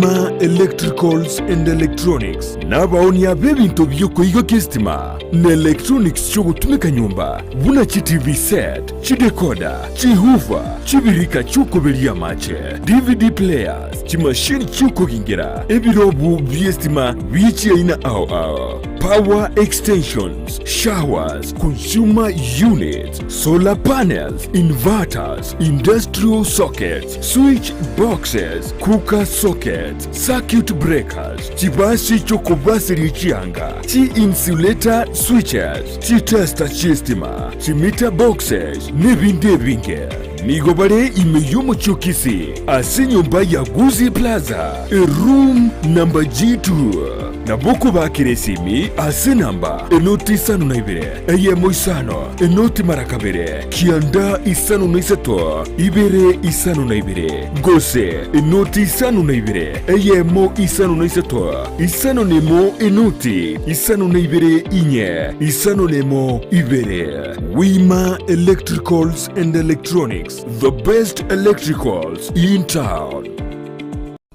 [SPEAKER 3] Electricals and Electronics nabaonia b'ebinto bi'okoigokia esitima na electronics chi'ogotumeka nyomba buna chi TV set, chidecoder, chihoofer, chibirika chi'okoberia amache, DVD players, chimashini chi'okogingera, ebirobu bi'esitima bie chiaina ao ao, power extensions, showers, consumer units, solar panels, inverters, industrial sockets, switch boxes, cooker sockets, circuit breakers, chibasi chi'okobaseria chianga, chi-insulator switches, chitester chi'estima, chimeter boxes, nebinde ebinge. Nigo bare ime y'omochie o Kisii, ase enyomba ya Gusii Plaza, eroom number G2. Nabo okobakera esimi ase enamba enoti isano na ibere, eyemo isano, enoti mara kabere, kianda isano na isato, ibere isano na ibere, gose enoti isano na ibere, eyemo isano na isato, isano na emo enoti isano na ibere inye, isano na emo ibere. Wima Electricals and Electronics, the best electricals in town.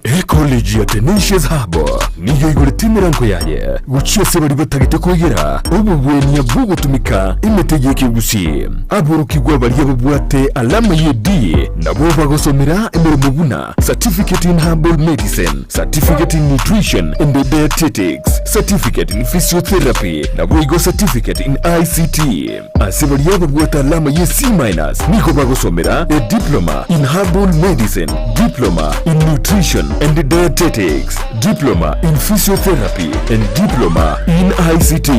[SPEAKER 3] Ecollege ya Tenacious Hub nigo igorete emerango yaye gochia ase baria batagete koegera obobwenia bw'ogotumeka emete y'ekegusii. Aborokigwa baria babwate alama ye D nabo bagosomera emeremo buna Certificate in Herbal Medicine, Certificate in Nutrition and Dietetics, Certificate in Physiotherapy naboigo Certificate in ICT. Ase baria babwate alama ye C minus nigo bagosomera a Diploma in Herbal Medicine, Diploma in Nutrition and Dietetics, Diploma in Physiotherapy and Diploma in ICT.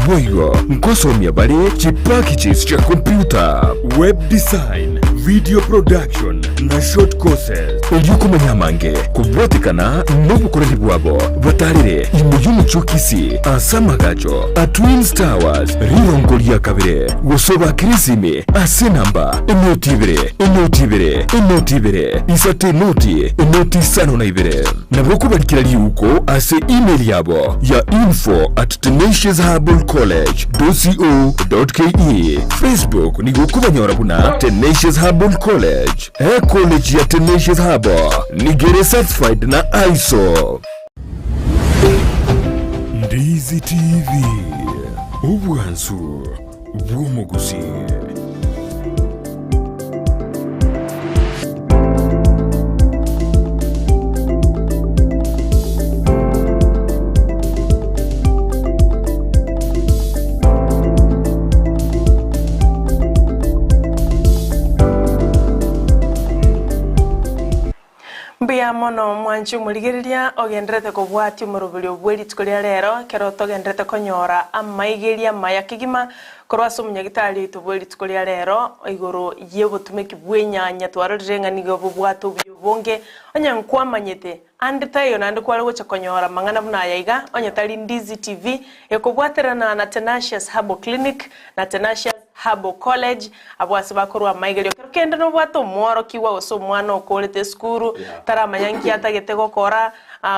[SPEAKER 3] Boigo nkosomia bare chipackages chia computer, web design, video production na short courses. Erio komanya amange kobwatekana nobokoreri bwabo batarire ime y'omochie o Kisii ase amagacho a Twins Towers rirongo ria kabere gose obakere esimi ase enamba enoti ibere enoti ibere enoti ibere isato enoti enoti isano na ibere. Nabo okobarikera riuko ase email yabo ya info at tenaciousherbalcollege dot co dot ke. Facebook nigo okobanyora buna Tenacious Herbal College. Ecollege ya Tenacious Herbal nigo ere certified na ISO. Ndizi TV, obwansu bw'omogusii.
[SPEAKER 1] Mbuya mono mwanche omorigereria ogenderete kobwatia omoroberio bwe rituko ria rero ekero togenderete konyora amaigeria amaya kegima korwa ase omonyagitari oito bwe rituko ria rero igoro y'obotumeki bw'enyanya twarorire ng'a nigo bobwate obuya obonge onye nkwamanyete ande taiyo naende kware gocha konyora amang'ana buna aya iga onye tari Ndizi TV ekobwaterana na Tenacious Herbal Clinic na Tenacious Herbal College, abwo ase bakorwa amaigerio. Ekero kende nobwate omworokigwa gose omwana okorete esukuru, taramanya nki atagete gokora,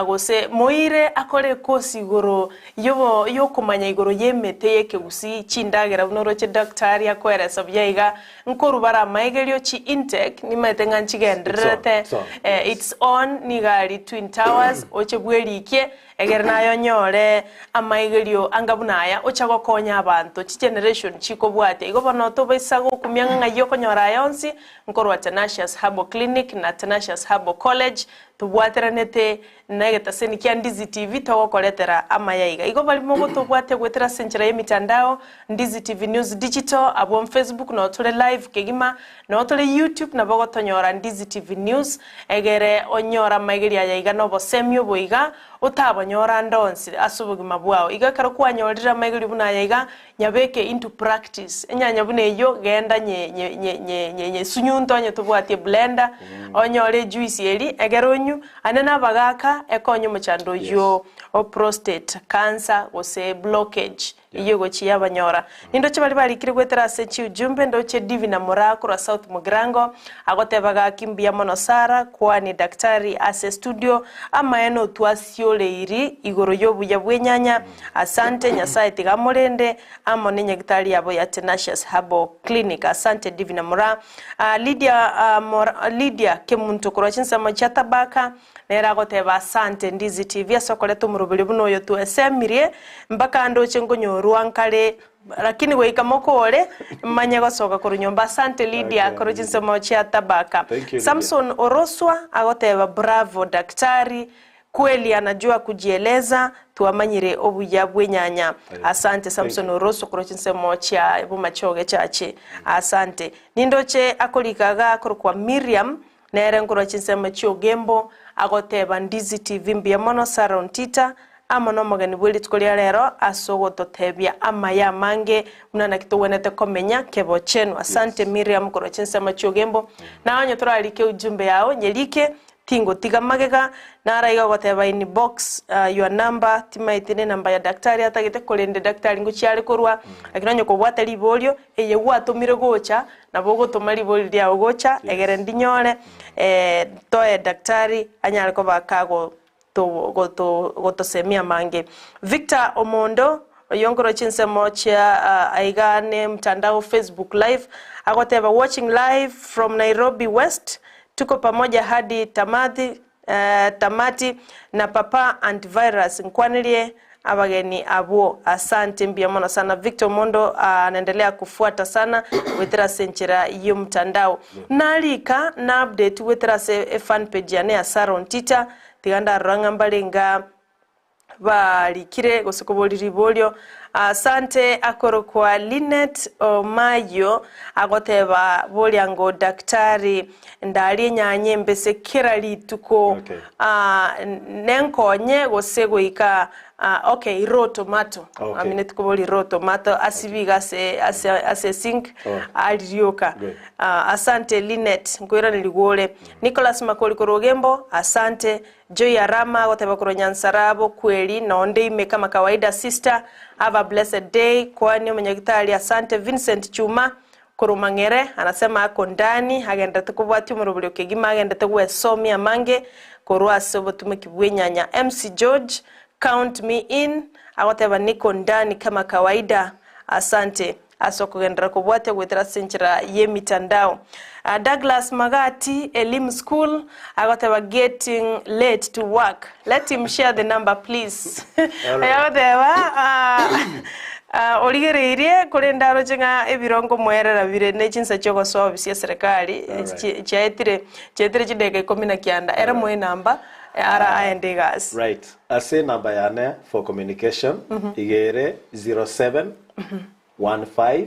[SPEAKER 1] gose moire akore ekosi igoro yobo yokomanya igoro y'emete y'ekegusii, chindagera buna oroche daktari akoeresa buya iga, nkorwa bare amaigerio chi intake, nimaete ng'a nchigendererete,
[SPEAKER 2] It's on, it's on,
[SPEAKER 1] eh,
[SPEAKER 2] yes.
[SPEAKER 1] it's on, nigo aria Twin Towers, oche bwerikie, Egere naye onyore amaigerio anga buna aya, ocha gokonya abanto chigeneration chikobwatia. Igo bono tobaisa gokumia ng'a ng'ai okonyora aya onsi, nkorwa Tenacious Herbal Clinic na Tenacious Herbal College, tobwateranete na egetaseni kia Ndizi TV togokoretera amaya iga. Igo baria mogotobwatia goetera ase enchera y'emitandao, Ndizi TV News Digital, abwo Facebook noo tore live kegima, noo tore YouTube nabo ogotonyora Ndizi TV News, Egere onyore amaigerio aya iga na obosemi obo iga, otabonyora ande onsi ase obogima bwao. Igo ekero kwanyorire amaigerio buna aya iga, nyabeke into practice. Enyanya buna eyio, genda nye nye nye nye nye nyesunyunte onye tobwati eblender, onyore ejuice eria, egere onywe, ande na abagaka, ekonye omochando oyio o prostate cancer gose blockage. Eyio egochia yabanyora. Nindoche baria barikire goetera ase chiujumbe, ndoche Divina Moraa korwa South Mugirango, agoteba gaki mbuya mono Sarah, kwani daktari ase studio, amaene otwasioreiri igoro y'obuya bw'enyanya, asante, Nyasae tiga amorende, amo nenyagitari yabo ya Tenacious Herbal Clinic. Asante Divina Moraa. Ah, Lydia, ah, Mora, Lydia Kemunto korwa chinsemo chia Tabaka, Nere agoteba, Asante, Ndizi TV, ase okoreta omoroberio buna oyo twesemirie, mpaka ndoche nkonyorwa nkare, lakini goika mokore, manye gosoka korwa nyomba. Asante Lydia,
[SPEAKER 2] Okay,
[SPEAKER 1] korwa
[SPEAKER 2] Lydia.
[SPEAKER 1] chinsemo chia Tabaka.
[SPEAKER 2] Thank you, Lydia.
[SPEAKER 1] Samson Oroswa agoteba, Bravo daktari, kweli anajua kujieleza, twamanyire obuya bw'enyanya. Asante
[SPEAKER 2] Thank
[SPEAKER 1] Samson
[SPEAKER 2] you.
[SPEAKER 1] Oroswa korwa chinsemo chia Bomachoge Church. Asante. Nindoche akorika iga akorokwa Miriam, Nere nkorwa chinsemo chi'ogembo, agoteba, Ndizi TV mbuya mono Sarah Ontita, amo nomogeni bwe rituko ria rero ase ogototebia amaya amange buna naki togwenerete komenya kebochenu. Asante Miriam korwa chinsemo chi'ogembo. Naye onye torarike ujumbe yao nyerike, tingotiga magega, naro iga ogoteba in box your number, timaeti nenamba ya daktari atagete korende daktari ngochia are korwa, lakini onye kobwate riborio, eye gwatomire gocha, Nabo ogotoma ribori riao gocha, egere ndinyore, toe daktari anyare koba kagotosemia amange. Victor Omondo, oyio nkorwa chinsemo chia aiga ne mtandao Facebook live, agoteba watching live from Nairobi West, tuko pamoja hadi tamathi Tamati na papa antivirus nkwanirie abageni abwo asante mbuya mono sana Victor Omondo anaendelea kufuata sana goetera ase enchera y'omtandao narika na update goetera ase efan page yane ya Sarah Ontita tiga ndarora ng'a mbare nga barikire gose koboria riborio. Asante akorokwa Linet Omayio agoteba boria ngo daktari ndarie enyanya embese kera rituko
[SPEAKER 2] Okay.
[SPEAKER 1] ah, nenkonye gose goika ah, okay raw tomato
[SPEAKER 2] Okay.
[SPEAKER 1] amineti koboria raw tomato asibe iga ase ase ase esink
[SPEAKER 2] Oh.
[SPEAKER 1] arioka
[SPEAKER 2] Good.
[SPEAKER 1] Ah, asante Linet nkoiranerigwa ore Nicholas Makori korwa Ogembo asante Joy Arama agoteba korwa Nyansara bokweri nonde ime kama kawaida sister have a blessed day kwani omonyagitari asante Vincent Chuma korwa Mang'ere anasema ako ndani agenderete kobwatia omoroberio kegima agendete gwesomia amange korwa ase obotumeki bw'enyanya MC George count me in agoteba niko ndani kama kawaida Asante ase okogenderera kobwatia goetera ase enchera y'emitandao. Douglas Magati, Elimu School, agoteba getting late to work. Let him share the number please.
[SPEAKER 2] Alright.
[SPEAKER 1] Agoteba ah, ah, origereirie korende aroche ng'a ebirongo moerera bire ne chinsa chiogosoa ofisi ya serikali
[SPEAKER 2] Alright.
[SPEAKER 1] chiaetire chiaetire chidakika ikomi na kianda ere moe enamba ara aende egasi.
[SPEAKER 2] Right. Ase enamba yane for communication iga ere 07 15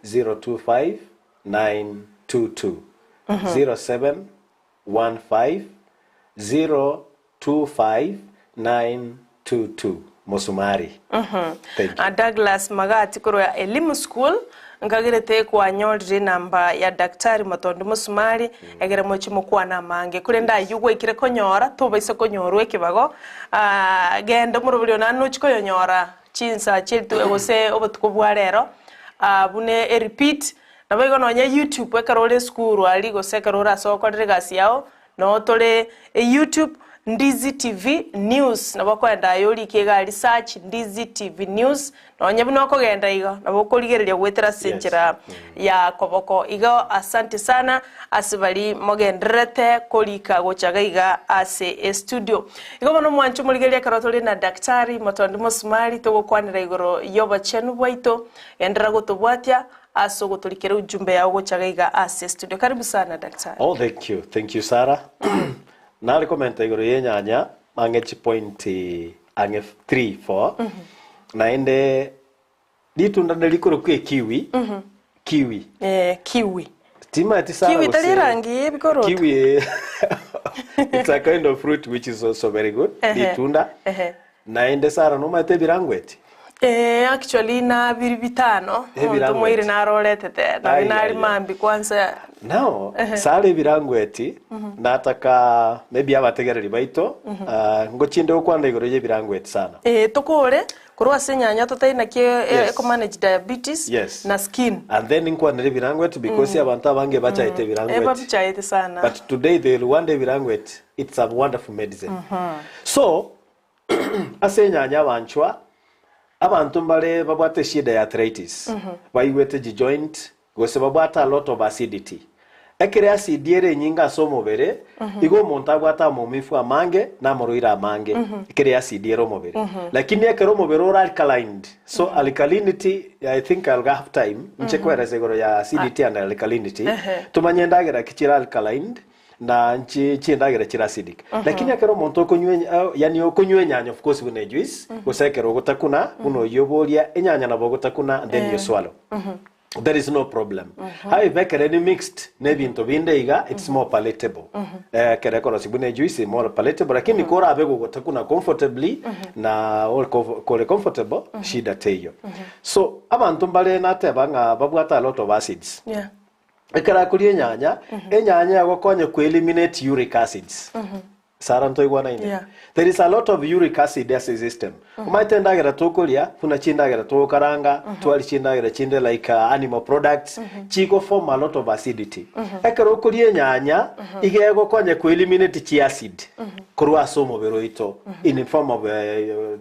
[SPEAKER 2] 025 922 07 15 025 922 Mosumari. Thank you.
[SPEAKER 1] Douglas Magati korwa Elimu School Nkagerete kwanyorire enamba ya Daktari Motondi Mosumari, egere moche mokwane amange. Korende ayio gwaikire konyora, tobaisa konyorwa ekebago, ah, genda omorobori one naende nochie koyonyora chinsa chiaito gose obotuko bwa rero, ah, buna erepeat. Naboigo nonye YouTube ekero ore esukuru aria gose ekero ore ase ogokorera egasi yao, Noo tore YouTube Ndizi TV News nabo okoenda aye orike iga aria search Ndizi TV News nonye buna okogenda igo nabo okorigereria goetera ase
[SPEAKER 2] Yes.
[SPEAKER 1] enchera ya koboko igo asante sana ase bari mogendererete korika gocha iga iga ase estudio. Igo bono mwanche omorigereria ekero tore na Daktari Motondi Mosumari togokwanera igoro y'obochenu bwaito genderera gotobwatia Ase ogotorikera ujumbe yao gocha gaiga ase studio. Karibu sana daktari.
[SPEAKER 2] Oh, thank you. Thank you, Sarah. Nare komenta igoro y'enyanya ang'e chipoint ang'e 3 4 naende ritunda nerikorokwa ekiwi kiwi
[SPEAKER 1] Eh, kiwi.
[SPEAKER 2] Timaeti Sarah
[SPEAKER 1] Kiwi tari
[SPEAKER 2] gose
[SPEAKER 1] erangi y'ebikoroto?
[SPEAKER 2] kiwi it's a kind of fruit which is also very good
[SPEAKER 1] Ehe,
[SPEAKER 2] ritunda
[SPEAKER 1] ehe.
[SPEAKER 2] naende Sarah nomaete ebirangweti
[SPEAKER 1] Eh, actually nabiri bitano omonto
[SPEAKER 2] Ebirangweti.
[SPEAKER 1] moire naroretete nabi
[SPEAKER 2] Ai,
[SPEAKER 1] nari
[SPEAKER 2] ai, ai.
[SPEAKER 1] mambi kwanza
[SPEAKER 2] Now, Sarah ebirangweti nataka maybe abategereri baito ah, ngochinde gokwana igoro y'ebirangweti sana
[SPEAKER 1] Eh, tokore Korwa ase enyanya totari naki
[SPEAKER 2] Yes.
[SPEAKER 1] ekomanage diabetes
[SPEAKER 2] Yes.
[SPEAKER 1] na skin.
[SPEAKER 2] And then nkwanere ebirangweti because abanto abange bachaete
[SPEAKER 1] Eh,
[SPEAKER 2] ebirangweti.
[SPEAKER 1] babichaete sana.
[SPEAKER 2] But today they will want ebirangweti. It's a wonderful medicine. So, ase enyanya abanchwa, abanto mbare babwate eshida ya arthritis, baigwete chijoint, gose babwate a lot of acidity. Ekero acid ere enyinge ase omobere, igo omonto abwate amaumifu amange na amarwaire amange, ekero acid ere omobere. Lakini ekero omobere ore alkalined, so alkalinity, I think I'll have time, nche koeresa igoro ya acidity and alkalinity, tomanye endagera ki chire alkalined, na nchi chindagera chire acidic. Lakini ekero omonto okonywa enya- yaani okonywa enyanya of course buna ejuice, gose ekero ogotakuna, buna oyio oboria, enyanya nabo ogotakuna and then you swallow. There is no problem. However, ekere ni mixed na ebinto binde iga, it's more palatable. Eh, ekere ekorosia buna ejuice more palatable, lakini korabe gogotakuna comfortably na ore comfo- kore comfortable, shida teiyo. So, abanto mbare nateba ng'a babwate a lot of acids.
[SPEAKER 1] Yeah.
[SPEAKER 2] Ekero akoria enyanya, enyanya egokonya ko eliminate uric acids. Sara ntoigwanaine?
[SPEAKER 1] Yeah.
[SPEAKER 2] There is a lot of uric acid ase system. Omanyete endagera tokoria, buna chindagera togokaranga, twari chindagera chinde like uh, animal products, chigo form a lot of acidity. Ekero okoria enyanya, iga egokonya ko eliminate chi acid korwa ase omobere oito in form of uh,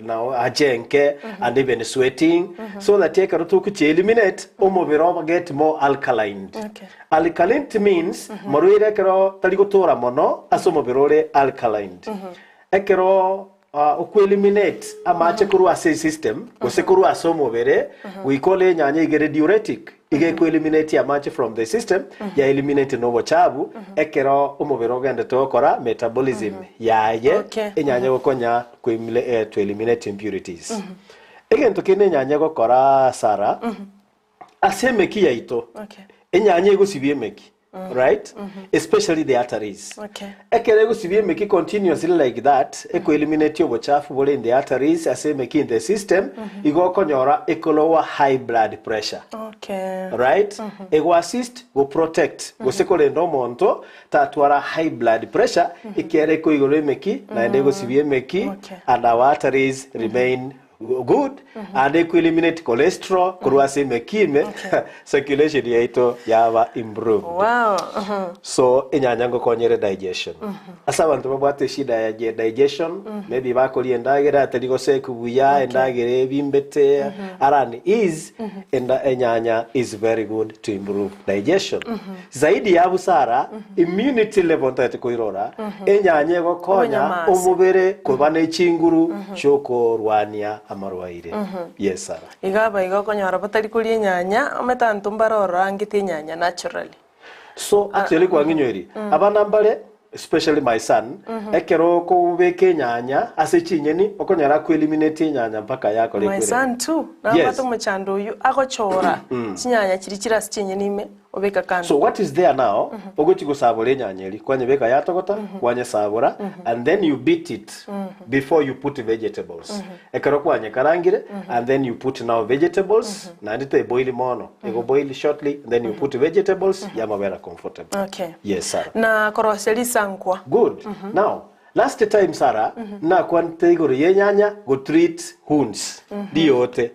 [SPEAKER 2] now ajenke and even sweating so that ekero tokochi eliminate omobere oba get more alkaline.
[SPEAKER 1] Okay.
[SPEAKER 2] Alkalinity means morwaire ekero tari gotora mono ase omobere ore alkaline. Ekero ah, okoeliminate amache korwa ase esystem gose korwa ase omobere goika ore enyanya igere diuretic iga ekoeliminate amache from the system ya eliminate na obochabu ekero omobere ogendete gokora metabolism yaye
[SPEAKER 1] Okay.
[SPEAKER 2] enyanya egokonya koemile- eh, to eliminate impurities. Egento kende enyanya egokora Sarah Ase emeki yaito,
[SPEAKER 1] Okay.
[SPEAKER 2] enyanya egosibia emeki, right? Especially the arteries.
[SPEAKER 1] Okay.
[SPEAKER 2] Ekero egosibia emeki continuously like that, ekoeliminate obochafu bore in the arteries ase emeki in the system, igo okonyora ekolower high blood pressure.
[SPEAKER 1] Okay.
[SPEAKER 2] Right? Ego assist go protect gose korenda omonto tatwara high blood pressure ekiagera ekoigora emeki naende egosibia emeki
[SPEAKER 1] Okay.
[SPEAKER 2] and our arteries remain Good and ekoeliminate cholesterol korwa ase emeki ime circulation yaito yaba improved.
[SPEAKER 1] Wow. Mhm.
[SPEAKER 2] So enyanya ngokonyere digestion. Ase abanto babwate eshida ya je- digestion maybe bakoria endagera atari goseku buya endagera ebimbete arani is enda enyanya is very good to improve digestion. Zaidi ya busara immunity level ntaete koirora Enyanya egokonya
[SPEAKER 1] Obonyamasi.
[SPEAKER 2] omobere koba ne chinguru chiokorwania amarwaire. Yes Sarah.
[SPEAKER 1] Iga abaiga okonyora batari koria enyanya, omanyete abanto mbare ororo angete enyanya naturally.
[SPEAKER 2] So actually kwang'inyoiri, abana mbare especially my son, ekero okobeka enyanya ase chinyeni okonyora akoeliminate enyanya mpaka yakora
[SPEAKER 1] My
[SPEAKER 2] ekwere.
[SPEAKER 1] son too, nabwate
[SPEAKER 2] Yes.
[SPEAKER 1] omochando oyio agochora chinyanya chiria chire ase chinyeni ime. Obeka kando.
[SPEAKER 2] So what is there now, ogochi gosabora enyanya eria, kwanyebeka yatogota, kwanyesabora, and then you beat it before you put vegetables. Ekero kwanyekarangire, and then you put now vegetables, naende teboili mono, ego boil shortly, then you put vegetables, yamabera comfortable.
[SPEAKER 1] Okay.
[SPEAKER 2] Yes, Sarah.
[SPEAKER 1] Na korosia risankwa.
[SPEAKER 2] Good. Now, last time Sarah, nakwanete igoro y'enyanya go treat wounds riote.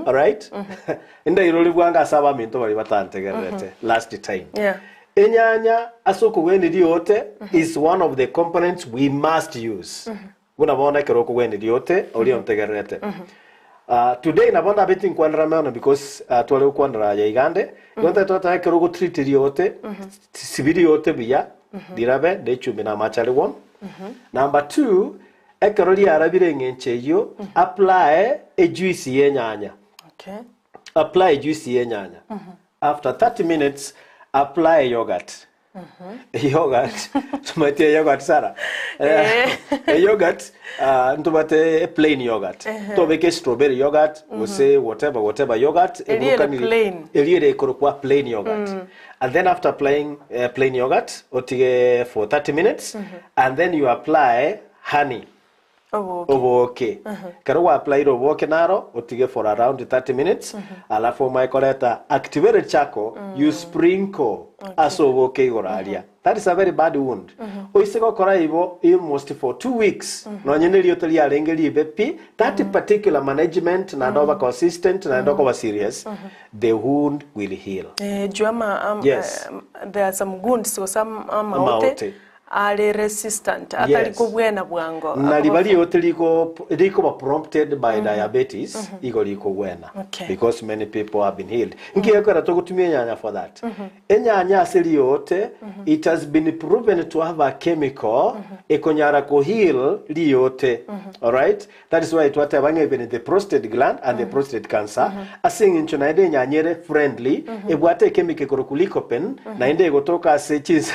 [SPEAKER 2] Alright? Ndairori bwango ase abaminto baria batantegererete last time.
[SPEAKER 1] Yeah.
[SPEAKER 2] Enyanya ase okogwenia riote is one of the components we must use. Buna bono ekero okogwenia riote oria ontegererete. Ah, today nabo ndabe tinkwanera mono because ah, tware gokwanera aya igande, igo ntagete goteba ekero ogotreat riote, sibi riote buya, rirabe na echumbi na amache are warm. Number two, ekero riarabire eng'encho eyio, apply ejuice ya enyanya.
[SPEAKER 1] Okay.
[SPEAKER 2] Apply juice ya enyanya. After 30 minutes, apply yoghurt. Yoghurt, tomaete yoghurt Sarah?
[SPEAKER 1] Eh.
[SPEAKER 2] Eh, yoghurt, ah, ntobate e plain yoghurt. Tobeke strawberry yoghurt, gose whatever, whatever yoghurt.
[SPEAKER 1] Eria ere
[SPEAKER 2] eburukaniri-
[SPEAKER 1] plain.
[SPEAKER 2] Eria ere ekorokwa plain yoghurt. And then after applying eh, plain yoghurt, otige for 30 minutes, and then you apply honey.
[SPEAKER 1] Oboke.
[SPEAKER 2] Oboke. Ekero gwa-applyire oboke naro, otige for around 30 minutes, alafu omae koreta activated charcoal, you sprinkle ase oboke igoro aria. That is a very bad wound. Oise gokora ibo almost for 2 weeks, nonye ne rioto riarenge ribe pi, that particular management naende oba consistent naende okoba serious, the wound will heal.
[SPEAKER 1] Eh, juu ama, am, there are some wounds gose amaote
[SPEAKER 2] Amaote.
[SPEAKER 1] are resistant, atari kobwena bwango.
[SPEAKER 2] Na riba riote riko rikoba prompted by diabetes igo rikogwena because many people have been healed. Nki gekogera togotumia enyanya for that? Enyanya ase riote it has been proven to have a chemical ekonyara ko heal riote. Alright? That is why twateba ng'a even the prostate gland and the prostate cancer ase eng'encho naende enyanya ere friendly ebwate echemical ekorokwa lycopene naende egotoka ase chins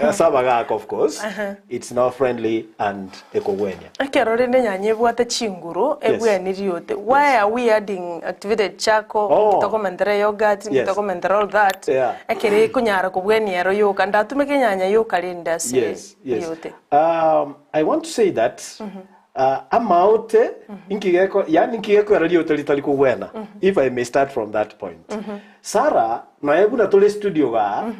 [SPEAKER 2] ase abagaka of course it's now friendly and ekogwenia.
[SPEAKER 1] Ekero rende enyanya ebwate chinguru ebweni riote why are we adding activated charcoal nkitokomentera yoghurt nkitokomentera all that ekero ekonyara kobwania ero yoka ndatumeke enyanya yoka rende ase riote.
[SPEAKER 2] I want to say that Amaote inki geko yaani inki gekoera riote ritari kogwena if I may start from that point. Sarah noe buna tore studio igaa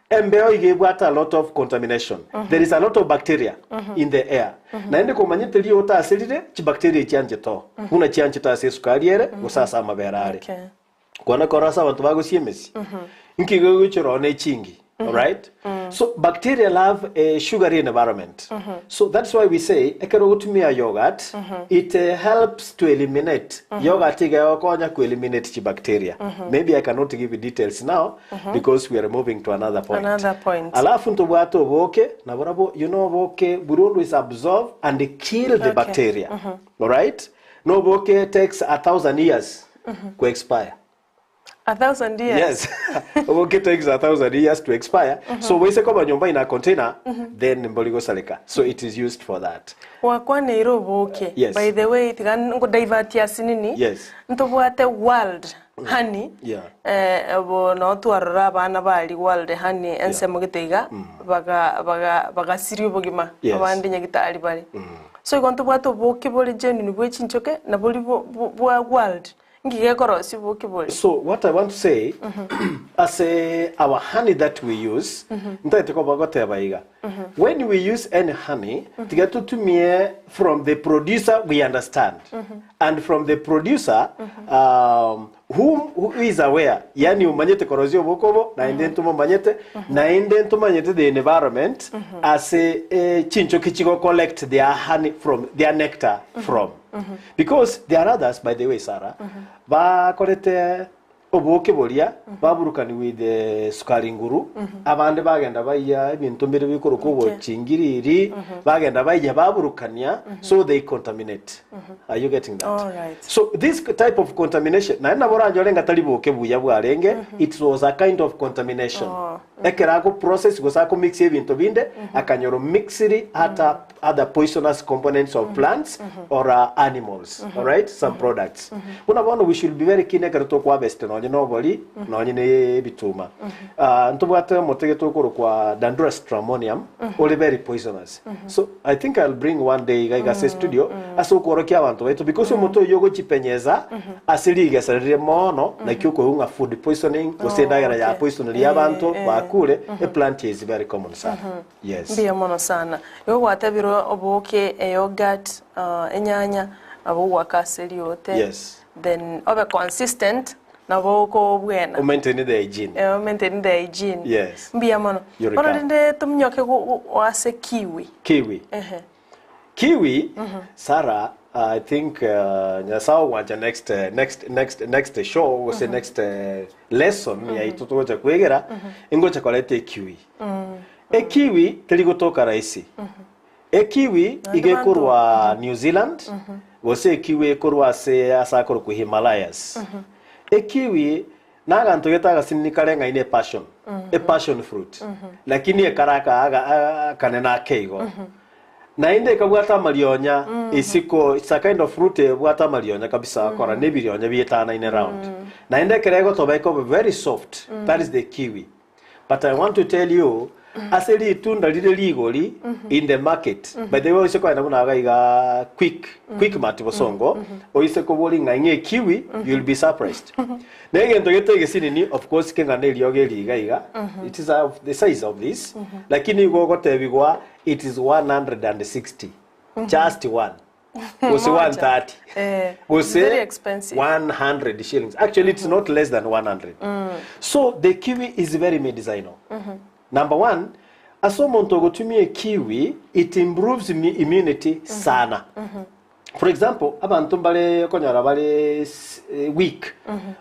[SPEAKER 2] embeo iga ebwate a lot of contamination there is a lot of bacteria in the air naende komanyete riote ase rire chibacteria chianchete oo buna chianchete ase esukari ere gose ase amabere are. Kwana kore ase abanto bagosia emesi, inki gegochora one echingi, alright? So bacteria love a sugary environment. So that's why we say ekero ogotumia yogurt, it helps to eliminate. Yogurt iga egokonya ku eliminate chibacteria. Maybe I cannot give you details now because we are moving to another point.
[SPEAKER 1] Another point.
[SPEAKER 2] Alafu ntobwate oboke, naborabwo you know oboke buri always absorb and kill the bacteria. Alright? Noboke takes 1000 years ku expire.
[SPEAKER 1] 1000 years?
[SPEAKER 2] Yes. Oboke takes 1000 years to expire. So boise koba nyomba in a container, then mbori gosareka. So it is used for that.
[SPEAKER 1] Gwakwaneire oboke.
[SPEAKER 2] Yes.
[SPEAKER 1] By the way, tiga ngodivert asinini. Ntobwate wild honey. Eh, obo noo twarora abana bari wild honey ensemo gete iga baga baga bagasiria obogima abande nyagitari bare. So igo ntobwate oboke bore genuine bwe chinchoke na bori bwa wild. Nki gekorosia oboke bore?
[SPEAKER 2] So what I want to say ase our honey that we use ntagete koba goteba iga when we use any honey tiga totumie from the producer we understand and from the producer um, whom who is aware yani omanyete korosia oboke obo naende ntomomanyete naende ntomanyete the environment ase eh, chinchoki chigo collect their honey from their nectar from because there are others by the way Sarah bakorete oboke boria baburukani with eh, sukari nguru abande bagenda baiya ebinto mbire bikorokwa obochingiriri bagenda baiya baburukania so they contaminate Are you getting that?
[SPEAKER 1] All right.
[SPEAKER 2] So this type of contamination, naende nabo oranyore ng'a tari boke buya bwarenge, it was a kind of contamination.
[SPEAKER 1] Oh.
[SPEAKER 2] Ekero ako process gose ako mix ebinto binde, akanyora omixiri ata other poisonous components of plants or animals, all right, some products. Buna bono we should be very keen ekero toko harvest nonye na obori, nonye na ebituma. Ah, ntobwate omote gete okorokwa Dandura stramonium, ore very poisonous. So I think I'll bring one day iga iga ase studio ase okworokia abanto baito because omote oyio ogochipenyeza ase rigesa rire mono naki okoigwa ng'a food poisoning gose endagera ya poisoneri abanto bakure e plant is very common sana. Yes.
[SPEAKER 1] Mbuya mono sana. Igo gwatebire oboke, eyogurt, enyanya, nabo ogwaka ase riote. Then obe consistent. Nabo okobwena.
[SPEAKER 2] O maintain the hygiene.
[SPEAKER 1] Eh, o maintain the hygiene.
[SPEAKER 2] Yes.
[SPEAKER 1] Mbuya mono.
[SPEAKER 2] You're
[SPEAKER 1] Bono
[SPEAKER 2] welcome.
[SPEAKER 1] rende tominyoke go- go- ase kiwi.
[SPEAKER 2] Kiwi.
[SPEAKER 1] Ehe.
[SPEAKER 2] Kiwi, Sarah, I think Nyasaye ogwancha next, next, next, next show gose next lesson yaito togocha kwegera, ingocha koreta ekiwi. Ekiwi teri gotoka rahisi. Ekiwi
[SPEAKER 1] Naende
[SPEAKER 2] iga
[SPEAKER 1] banto-
[SPEAKER 2] ekorwa New Zealand, gose ekiwi ekorwa ase ase akorokwa Himalayas. Ekiwi naganto gete agasinini kareng'aine epassion, epassion fruit, lakini ekare aka aga akanene ake igo. Naende ekabwata amarionya isiko, it's a kind of fruit ebwate amarionya kabisa okora na ebirionya bietanaine round. Naende ekero egotoba ekoba very soft, that is the kiwi. But I want to tell you, Ase ritunda rire rigori in the market. By the way oise kogenda buna iga iga quick quick mart bosongo oise kobori ng'a ing'e ekiwi you'll be surprised. Na egento gete egesinini of course keng'ana eriogo eri iga iga it is of the size of this lakini igo ogotebigwa it is 160 just one gose
[SPEAKER 1] Moja.
[SPEAKER 2] 130
[SPEAKER 1] Eh,
[SPEAKER 2] gose
[SPEAKER 1] very expensive.
[SPEAKER 2] 100 shillings actually it's not less than 100 so the kiwi is very medicinal number one ase omonto ogotumia ekiwi it improves immunity sana for example abanto mbare okonyora bare weak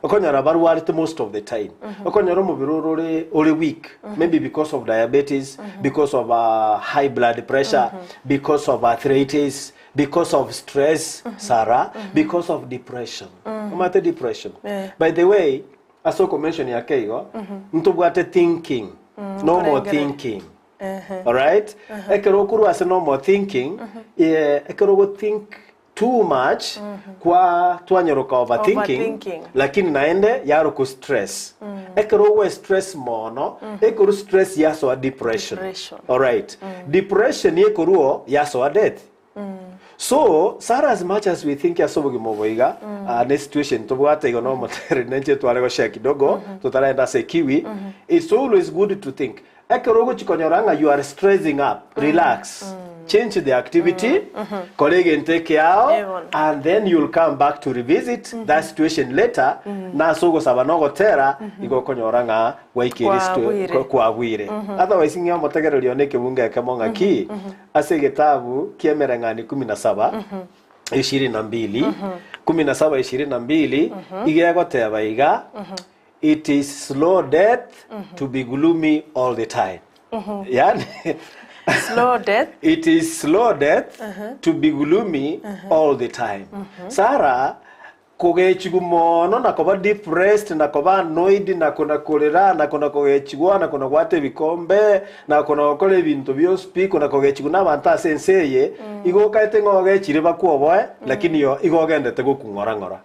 [SPEAKER 2] okonyora barwarete most of the time okonyora omobere oro ore ore weak maybe because of diabetes because of high blood pressure because of arthritis because of stress Sarah because of depression omanyete depression
[SPEAKER 1] Eh.
[SPEAKER 2] by the way ase okomention ake igo ntobwate thinking no more
[SPEAKER 1] Korengereria.
[SPEAKER 2] thinking
[SPEAKER 1] Ehe.
[SPEAKER 2] alright ekero okorwa ase no more thinking eh, ekero ogothink too much kwa twanyoroka overthinking
[SPEAKER 1] Overthinking.
[SPEAKER 2] lakini naende yaroku stress ekero ogwe stress mono ekoru stress yasoa depression,
[SPEAKER 1] Depression.
[SPEAKER 2] alright depression ekoruo yasoa death so Sarah as much as we think ase obogima obo iga ah, ne situation tobwate igo nomotere nenche tware goshare kidogo totaraenda ase ekiwi it's always good to think Ekero ogochia konyora ng'a you are stressing up, relax, change the activity, kora egento ekeao,
[SPEAKER 1] Eh, bono.
[SPEAKER 2] and then you'll come back to revisit that situation later, na ase ogosaba na ogotera, igo okonyora ng'a gwaikeire situ-
[SPEAKER 1] Kwabwire.
[SPEAKER 2] kwa- kwabwire. Otherwise ng'a omotegereri one ekebungo ekemo ng'a ki, ase egetabu ki'emereng'ani kumi na saba, ishirini na mbili, kumi na saba ishirini na mbili, iga egoteba iga, It is slow death to be gloomy all the time. Yani,
[SPEAKER 1] Slow death.
[SPEAKER 2] it is slow death to be gloomy all the time. Sarah, kogechigwa mono na koba depressed na koba annoyed na kona korera na kona kogechigwa na kona gwata ebikombe na kona gokora ebinto bionsi pi kona kogechigwa na abanto ase ense eye igo okaete ng'a ogechire bakwoboe lakini yo igo ogendete gokung'ora ng'ora.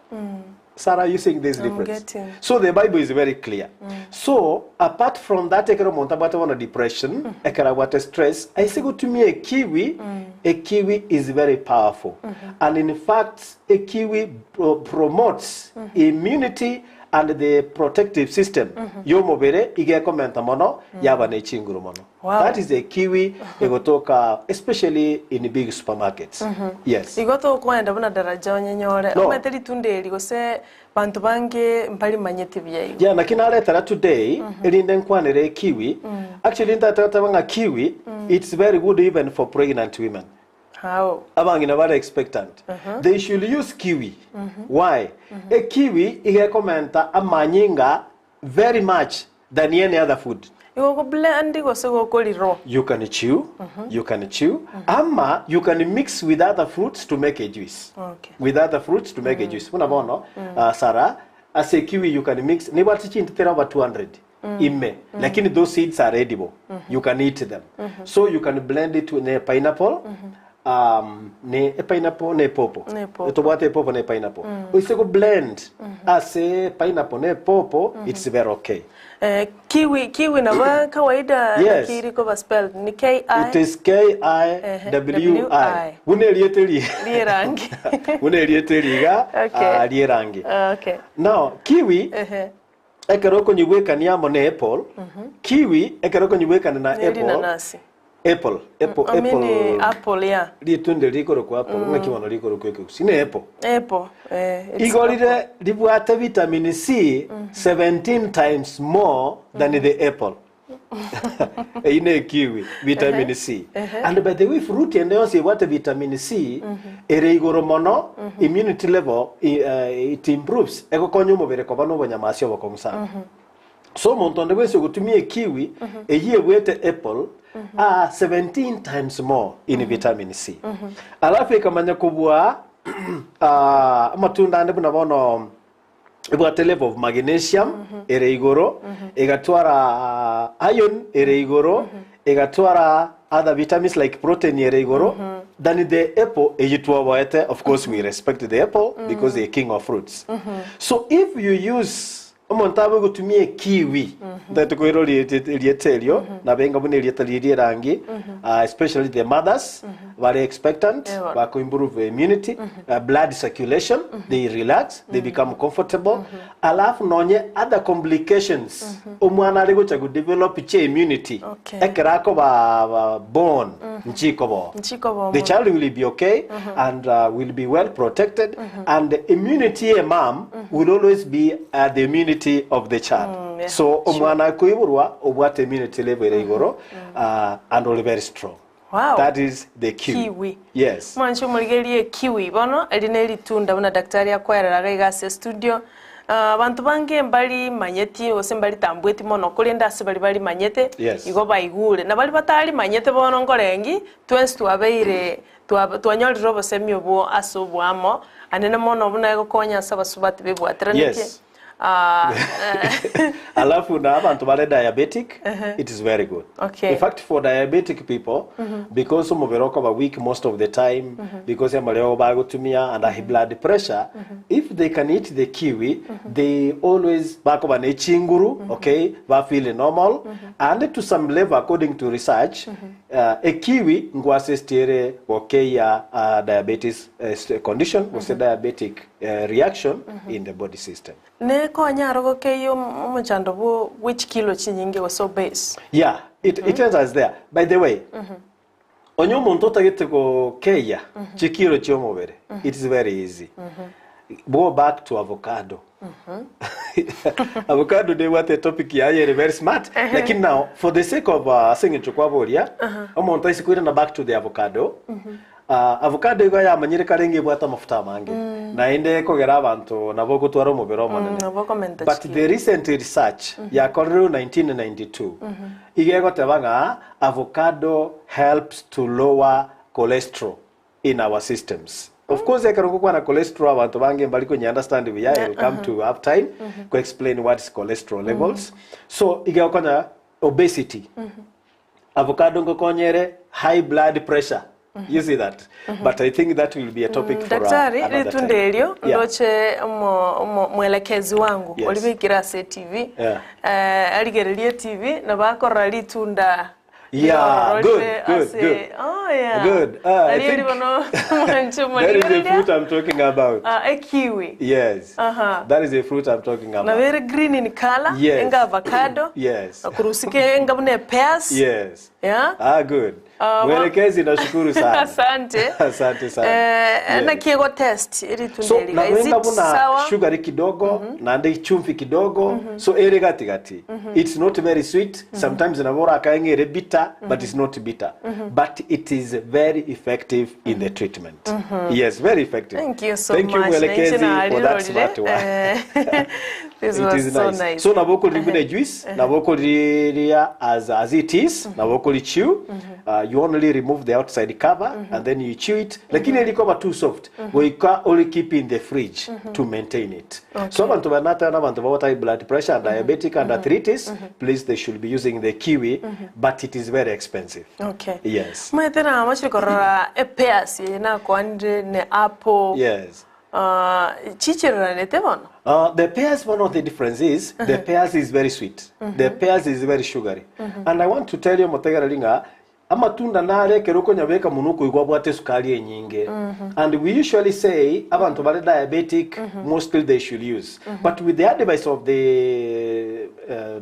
[SPEAKER 2] Sarah, you seeing this
[SPEAKER 1] I'm
[SPEAKER 2] difference?
[SPEAKER 1] getting.
[SPEAKER 2] So the Bible is very clear. So apart from that ekero omonto abwate bono depression, ekero abwate stress, aise gotumia ekiwi, ekiwi is very powerful. And in fact, ekiwi pro promotes immunity and the protective system y'omobere iga ekomenta mono yaba ne chinguru mono.
[SPEAKER 1] Wow.
[SPEAKER 2] That is a kiwi egotoka especially in big supermarkets. Yes.
[SPEAKER 1] Igo tokoenda buna daraja onyenyore
[SPEAKER 2] No.
[SPEAKER 1] omanyete ritunda eri gose banto bange mbarimanyeti buya igo.
[SPEAKER 2] Yeah, naki naretera today erinde nkwanere ekiwi. Actually ntatete goteba ng'a kiwi it's very good even for pregnant women.
[SPEAKER 1] How?
[SPEAKER 2] Abang'ina bare expectant they should use kiwi. Why? Ekiwi iga ekomenta amanyinga very much than any other food.
[SPEAKER 1] Igo go blend gose gokori raw.
[SPEAKER 2] You can chew, you can chew, ama you can mix with other fruits to make a juice.
[SPEAKER 1] Okay.
[SPEAKER 2] With other fruits to make a juice. Buna bono, Sarah, ase kiwi you can mix, nibwate chinto tera over 200 ime, lakini those seeds are edible. You can eat them. So you can blend it with a pineapple, ne epineapple ne epopo.
[SPEAKER 1] Ne epopo.
[SPEAKER 2] Tobwate epopo ne pineapple. Oise go blend ase pineapple ne epopo, it's very okay.
[SPEAKER 1] Eh, kiwi kiwi nabo kawaida
[SPEAKER 2] Yes.
[SPEAKER 1] naki rikoba spelled ni K I
[SPEAKER 2] It is K I W I. Buna erieta eri.
[SPEAKER 1] Rierangi.
[SPEAKER 2] Buna erieta eri iga
[SPEAKER 1] Okay.
[SPEAKER 2] ah, rierangi.
[SPEAKER 1] Okay.
[SPEAKER 2] Now, kiwi
[SPEAKER 1] Ehe.
[SPEAKER 2] ekero okonyigwekania amo ne apple, kiwi ekero okonyigwekania na
[SPEAKER 1] Ne
[SPEAKER 2] apple,
[SPEAKER 1] rinanasi.
[SPEAKER 2] Apple, apple,
[SPEAKER 1] I mean,
[SPEAKER 2] apple.
[SPEAKER 1] apple, yeah.
[SPEAKER 2] Ritunde rikorokwa apple, ng'aki bono rikorokwa ekegusii? Ne apple.
[SPEAKER 1] Apple, eh, it's
[SPEAKER 2] Igo
[SPEAKER 1] apple.
[SPEAKER 2] rire ribwate vitamin C 17 times more than the apple. Eyio ne kiwi, vitamin C. And by the way, fruit ende yonsi ebwate vitamin C, ere igoro mono, immunity level, it improves, egokonya omobere koba na obonyamasi obokong'u sana. So omonto onde bwensi ogotumia ekiwi, eyio ebwete apple, aa 17 times more in vitamin C. Alafu ekamanya kobua amatunda ande buna bono ebwate level of magnesium ere igoro, egatwara iron ere igoro, egatwara other vitamins like protein ere igoro than the apple eyio twaboete. Of course we respect the apple because the king of fruits. So if you use Omonto abe ogotumia ekiwi, ntagete koirora erieta erio, nabe enga buna erieta riria erangi, especially the mothers, bare expectant,
[SPEAKER 1] Eeh.
[SPEAKER 2] bako improve immunity, blood circulation, they relax, they become comfortable, alafu nonye other complications omwana are gocha go develop chia immunity,
[SPEAKER 1] Okay.
[SPEAKER 2] ekero akoba born, nchikoba.
[SPEAKER 1] Nchikoba
[SPEAKER 2] The
[SPEAKER 1] omonto.
[SPEAKER 2] child will be okay and will be well protected and the immunity ye mum will always be the immunity of the child.
[SPEAKER 1] Yeah,
[SPEAKER 2] So
[SPEAKER 1] sure.
[SPEAKER 2] omwana akoiborwa obwate immunity level ere igoro and ore very strong.
[SPEAKER 1] Wow.
[SPEAKER 2] That is the kiwi.
[SPEAKER 1] Kiwi.
[SPEAKER 2] Yes.
[SPEAKER 1] Mwanche omorigererie ekiwi bono eri ne ritunda buna daktari akoerera iga iga ase estudio. Ah, abanto bange mbarimanyeti gose mbaritambueti mono korende ase baria barimanyete
[SPEAKER 2] Yes.
[SPEAKER 1] igo baigure. Na baria batarimanyete bono nkorengi twensi twabeire twab twanyorire obosemi obwo ase oboamo anene mono buna egokonya ase abasubati bebwateranetie.
[SPEAKER 2] Yes. Alafu na abanto bare diabetic, it is very good.
[SPEAKER 1] Okay.
[SPEAKER 2] In fact, for diabetic people, because omobere okoba weak most of the time, because amariogo bagotumia and high blood pressure, if they can eat the kiwi, they always bakoba ne chinguru, okay, ba feel normal, and to some level, according to research, ekiwi ngwasistie gokeia diabetes condition, gose diabetic reaction in the body system.
[SPEAKER 1] Nekonyare gokeyia omochando bwo bwe chikilo chinyinge gose obese.
[SPEAKER 2] Yeah, it, it enters there. By the way, onye omonto otagete gokeyia chikilo chi'omobere, it is very easy. Go back to avocado. Avocado nebwate etopic yaye ere very smart, lakini now for the sake of ase eng'encho kwaboria, omonto aise koirana back to the avocado, Avocado igo yamanyire kare ng'a ebwate amafuta amange, naende ekogera abanto nabo gotwara omobere omonene.
[SPEAKER 1] Nabo komenta
[SPEAKER 2] But
[SPEAKER 1] chikilo.
[SPEAKER 2] the recent research yakorirwe 1992 iga egoteba ng'a avocado helps to lower cholesterol in our systems. Of course ekero ngokwana cholesterol abanto bange mbari konya understand buya, I will come to have time ko explain what is cholesterol levels. So iga egokonya obesity. Avocado ngokonyere high blood pressure you see that but I think that will be a topic for
[SPEAKER 1] Daktari,
[SPEAKER 2] another
[SPEAKER 1] ritunda
[SPEAKER 2] time.
[SPEAKER 1] erio
[SPEAKER 2] Yeah.
[SPEAKER 1] ndoche omo- omo- mwelekezi wangu
[SPEAKER 2] Yes.
[SPEAKER 1] oribekire ase etv
[SPEAKER 2] Yeah.
[SPEAKER 1] eh, arigererie etv nabo akorora ritunda
[SPEAKER 2] Yeah,
[SPEAKER 1] riroro
[SPEAKER 2] good,
[SPEAKER 1] rire
[SPEAKER 2] good,
[SPEAKER 1] ase
[SPEAKER 2] good.
[SPEAKER 1] oh, yeah.
[SPEAKER 2] Good. Ah, I
[SPEAKER 1] Nario
[SPEAKER 2] think
[SPEAKER 1] ribono mwanche
[SPEAKER 2] that is the
[SPEAKER 1] morigereria
[SPEAKER 2] fruit I'm talking about.
[SPEAKER 1] Ah, ekiwi
[SPEAKER 2] Yes.
[SPEAKER 1] Aha.
[SPEAKER 2] That is the fruit I'm talking about.
[SPEAKER 1] Nabo ere green in color
[SPEAKER 2] Yes.
[SPEAKER 1] enga avocado
[SPEAKER 2] Yes.
[SPEAKER 1] korusike enga buna epears
[SPEAKER 2] Yes.
[SPEAKER 1] Yeah?
[SPEAKER 2] Ah, good.
[SPEAKER 1] Ah,
[SPEAKER 2] Mwelekezi nashukuru sana.
[SPEAKER 1] Asante.
[SPEAKER 2] Asante sana.
[SPEAKER 1] Eh,
[SPEAKER 2] Yes.
[SPEAKER 1] naki ego test ritunda
[SPEAKER 2] So
[SPEAKER 1] eri iga? Is
[SPEAKER 2] nabenga
[SPEAKER 1] it
[SPEAKER 2] buna
[SPEAKER 1] sour?
[SPEAKER 2] sugary kidogo naende chumvi kidogo so ere gati gati. It's not very sweet. Sometimes nabo orakae ng'a ere bitter but it's not bitter. But it is very effective in the treatment. Yes, very effective.
[SPEAKER 1] Thank you so
[SPEAKER 2] Thank you
[SPEAKER 1] much.
[SPEAKER 2] Mwelekezi
[SPEAKER 1] Nainche
[SPEAKER 2] for that
[SPEAKER 1] narirorire.
[SPEAKER 2] smart one.
[SPEAKER 1] Eh, this
[SPEAKER 2] It
[SPEAKER 1] was
[SPEAKER 2] is
[SPEAKER 1] so
[SPEAKER 2] nice.
[SPEAKER 1] nice.
[SPEAKER 2] So nabo okori buna juice, nabo okoriria as it is, nabo okori chew. You only remove the outside cover and then you chew it. Lakini erikoba too soft. Goika ori keep in the fridge to maintain it. So abanto banata na abanto babwate high blood pressure and diabetic and arthritis, please they should be using the kiwi, but it is very expensive.
[SPEAKER 1] Okay.
[SPEAKER 2] Yes.
[SPEAKER 1] Omanyete namochire korora epears eye nakoanire ne apple.
[SPEAKER 2] Yes.
[SPEAKER 1] Ah, chichereranete bono.
[SPEAKER 2] The pears, one of the difference is the pears is very sweet. The pears is very sugary. And I want to tell you motegereri ng'a amatunda nare ekero okonyabeka mono okoigwa abwate esukari enyinge. And we usually say abanto bare diabetic mostly they should use. But with the advice of the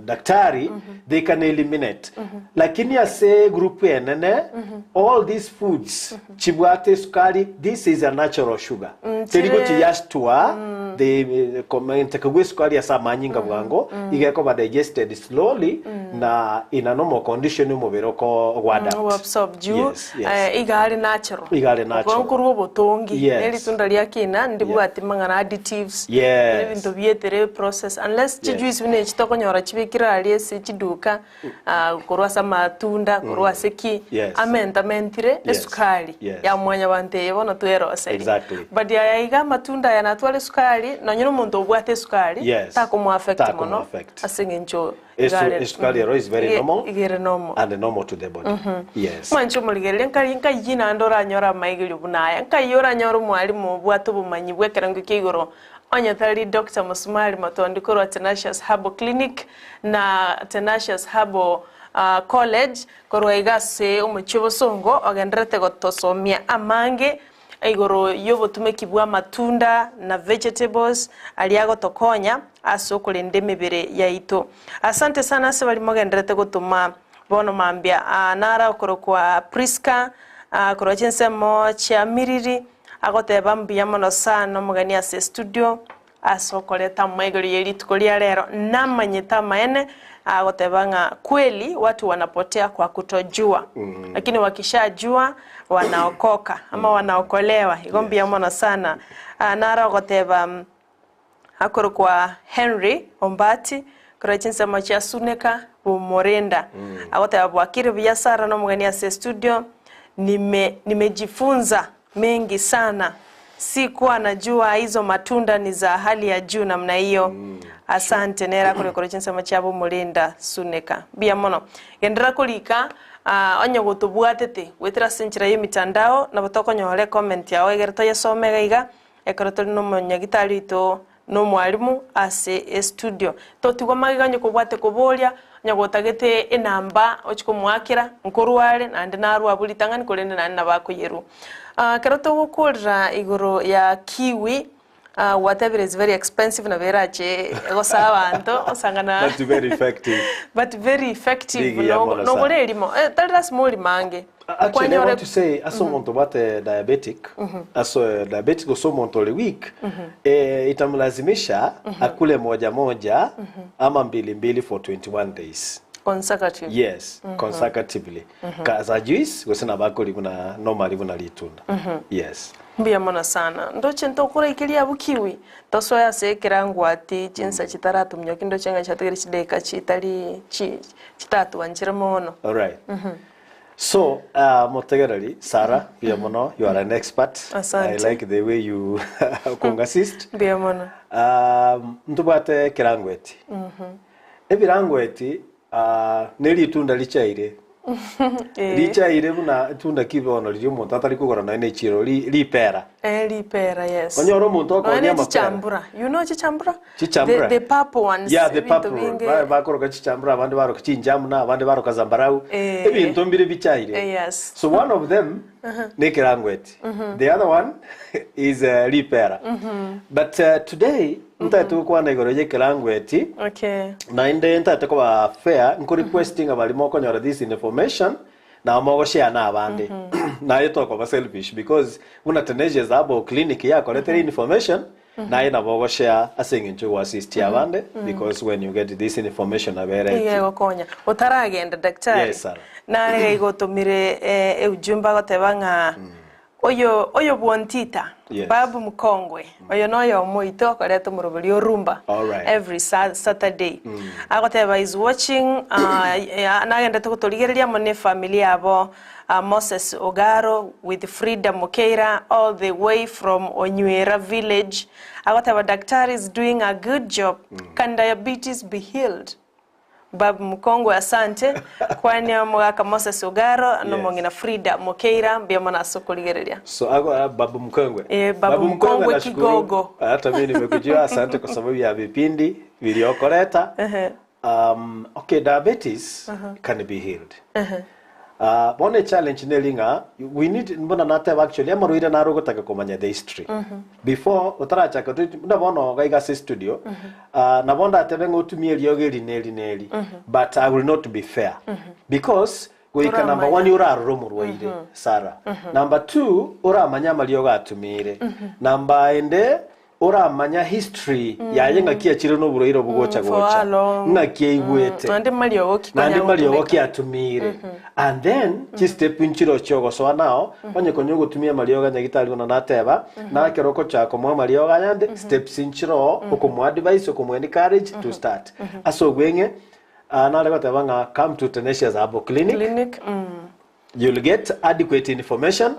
[SPEAKER 2] daktari they can eliminate. Lakini ase group enene all these foods chibwate esukari this is a natural sugar. Teri
[SPEAKER 1] Chire-
[SPEAKER 2] gochiyastua the komenteka gwe esukari ase amanyinga bwango iga ekoba digested slowly na in a normal condition omobere oko ogwadapt.
[SPEAKER 1] Oabsorb juu
[SPEAKER 2] Yes, yes.
[SPEAKER 1] eh, iga are natural.
[SPEAKER 2] Iga are natural.
[SPEAKER 1] Obo nkorwa obotongi.
[SPEAKER 2] Yes.
[SPEAKER 1] Ne ritunda ria kina ndibwati mang'ana additives.
[SPEAKER 2] Yes.
[SPEAKER 1] Ebinto bietere process unless
[SPEAKER 2] Yes.
[SPEAKER 1] chijuice buna echi tokonyora chibekire aria ase chiduka ah, korwa ase amatunda korwa ase ki
[SPEAKER 2] Yes.
[SPEAKER 1] amentamentire
[SPEAKER 2] Yes.
[SPEAKER 1] esukari
[SPEAKER 2] Yes.
[SPEAKER 1] ya mwanyabanto eye bono tweroserie.
[SPEAKER 2] Exactly.
[SPEAKER 1] But aya iga amatunda aya natware esukari nonye na omonto obwate esukari
[SPEAKER 2] Yes.
[SPEAKER 1] takomoaffect mono
[SPEAKER 2] Takomoaffect.
[SPEAKER 1] ase eng'encho
[SPEAKER 2] Esu- Esukari ero is very normal
[SPEAKER 1] iga ere normal.
[SPEAKER 2] and normal to the body. Yes.
[SPEAKER 1] Mwanche omorigereria nkari nkayie naende oranyore amaigerio buna aya, nkayie oranyore omwalimu obwate obomanyi bw'ekerengo kia igoro. Onye tari Doctor Musumari Matondi korwa Tenacious Herbal Clinic na Tenacious Herbal College korwa iga ase omochie obosongo ogendererete gotosomia amange igoro y'obotumeki bw'amatunda na vegetables aria agotokonya ase okorenda emebere yaito. Asante sana ase baria mogendererete gotoma bono mambia. Nara okorokwa Prisca korwa chinsemo chia Miriri Agoteba mbuya mono sana omogeni ase estudio ase okoreta amaigerio ye rituko ria rero. Namanyete amaene agoteba ng'a kweli watu wanapotea kwa kutojua lakini wakishajua wanaokoka ama wanaokolewa. Igo mbuya mono sana. Naro ogoteba Akorokwa Henry Ombati, korwa chinsemo chia Suneka Bomorinda. Agoteba bwakire buya Sarah na omogeni ase estudio, nime nimejifunza mengi sana sikuwa najua hizo matunda ni za hali ya juu namna hiyo. Asante nere akorwa korwa chinsemo chia Bomorinda Suneka. Mbuya mono. Genderera korika onye gotobwatete goetera ase enchera ya emitandao nabo tokonyora ecomment yao egere toyesome iga iga. Ekero tore nomonyagitari oito na omwalimu ase estudio, totigwa magega onye kobwate koboria, onye gotagete enamba ochie komoakera, nkorwa are naende narwe abwo ritang'ani korende naende nabo akoyerwa. Ekero togokorera igoro ya kiwi, gwatebire is very expensive nabo erache egosa abanto osangana
[SPEAKER 2] But very effective.
[SPEAKER 1] but very effective
[SPEAKER 2] Rigiya mono sana.
[SPEAKER 1] nogore erimo, tari lasima orime ange.
[SPEAKER 2] Actually, I want to say ase omonto obwate diabetic, ase diabetic gose omonto ore weak, eh, itamlazimisha akule moja moja ama mbili mbili for 21 days.
[SPEAKER 1] Consecutive.
[SPEAKER 2] Yes, consecutively. Ka- As a juice gose nabo akori buna normally buna ritunda. Yes.
[SPEAKER 1] Mbuya mono sana. Ndoche ntokoraikeria abwo kiwi, tosoe ase ekerangwati chinsa chitaratumioki ndoche ng'a chiatigire chidakika chitari chi chitatwanchire mono.
[SPEAKER 2] All right. So, uh, motegereri, Sarah, mbuya mono, you are an expert.
[SPEAKER 1] Asante.
[SPEAKER 2] I like the way you kongassist.
[SPEAKER 1] Mbuya mono.
[SPEAKER 2] Um, ntobwate ekirangweti. Ebirangweti uh, neritunda richaire. Richaire buna itunda ki bono riria omonto atari kogora nonya na echiro, ri- ripera.
[SPEAKER 1] Eh, ripera, yes.
[SPEAKER 2] Onyore omonto
[SPEAKER 1] Nonya
[SPEAKER 2] okonia
[SPEAKER 1] ne
[SPEAKER 2] amapera.
[SPEAKER 1] chichambura. You know chichambura?
[SPEAKER 2] Chichambura.
[SPEAKER 1] The, the purple ones.
[SPEAKER 2] Yeah, the
[SPEAKER 1] ebinto
[SPEAKER 2] purple.
[SPEAKER 1] binge.
[SPEAKER 2] Ba- bakoroka chichambura abande baroka chinjamuna abande baroka zambarau
[SPEAKER 1] Eh.
[SPEAKER 2] ebinto mbire bichaire
[SPEAKER 1] Eh, yes.
[SPEAKER 2] so one of them ne kerangweti the other one is uh, ripera but uh, today ntaete gokwana igoro ye kerangweti
[SPEAKER 1] Okay.
[SPEAKER 2] naende ntaete koba fair nko requesting abari mokonyora this information nabo mogoshare na abande naye tokoba selfish because buna Tenacious Herbal Clinic yakoretere information naye nabo ogoshare ase eng'encho goassistia abande because when you get this information nabere
[SPEAKER 1] Iga egokonya. Otaragenda daktari.
[SPEAKER 2] Yes, Sarah.
[SPEAKER 1] Nare iga igotomire eh, eujumbe agoteba ng'a oyo oyo bwontita
[SPEAKER 2] Yes.
[SPEAKER 1] babu mkongwe oyo noyomo oito okoreta omorobori o rumba
[SPEAKER 2] Alright.
[SPEAKER 1] every sa Saturday agoteba is watching uh, nagendete gotorigereria amo ne efamily yabo uh, Moses Ogaro with Frida Mokeira all the way from Onywera village agoteba daktari is doing a good job can diabetes be healed Babu mkongwe asante kwania omogaka Moses Ogaro na omong'ina Frida Mokeira mbuya mono ase okorigereria.
[SPEAKER 2] So ako ah, Babu Mkongwe.
[SPEAKER 1] Eh, Babu Mkongwe
[SPEAKER 2] nashukuru.
[SPEAKER 1] Kigogo.
[SPEAKER 2] Hata mimi nimekujua asante kwa sababu ya vipindi viliokoleta. Okay, diabetes can be healed. One challenge neri ng'a we need mbona nateba actually amarwaire naro ogotaka komanya the history before otarachaka buna bono iga iga ase studio nabo ndatebe ng'a otumie eriogo eri na eri na eri but I will not be fair because goika number
[SPEAKER 1] Toramanya.
[SPEAKER 2] one orarore omorwaire Sarah number two oramanye amariogo atumiire number ende Oramanya history yaye ng'aki achire noborwaire obo gocha
[SPEAKER 1] For
[SPEAKER 2] gocha
[SPEAKER 1] how long?
[SPEAKER 2] ng'aki aigwete
[SPEAKER 1] Naende mariogo ki konya
[SPEAKER 2] naende mariogo
[SPEAKER 1] gotumeka.
[SPEAKER 2] ki atumiire and then chistep nchiro chiogosoa nao onye konya ogotumia amariogo nyagitari buna nateba na ekero okochaka komoa amariogo ayande steps nchiroo okomoa advice okomoa encourage to start ase obweng'e ah, nare goteba ng'a come to Tenacious Herbal Clinic
[SPEAKER 1] Clinic.
[SPEAKER 2] You'll get adequate information,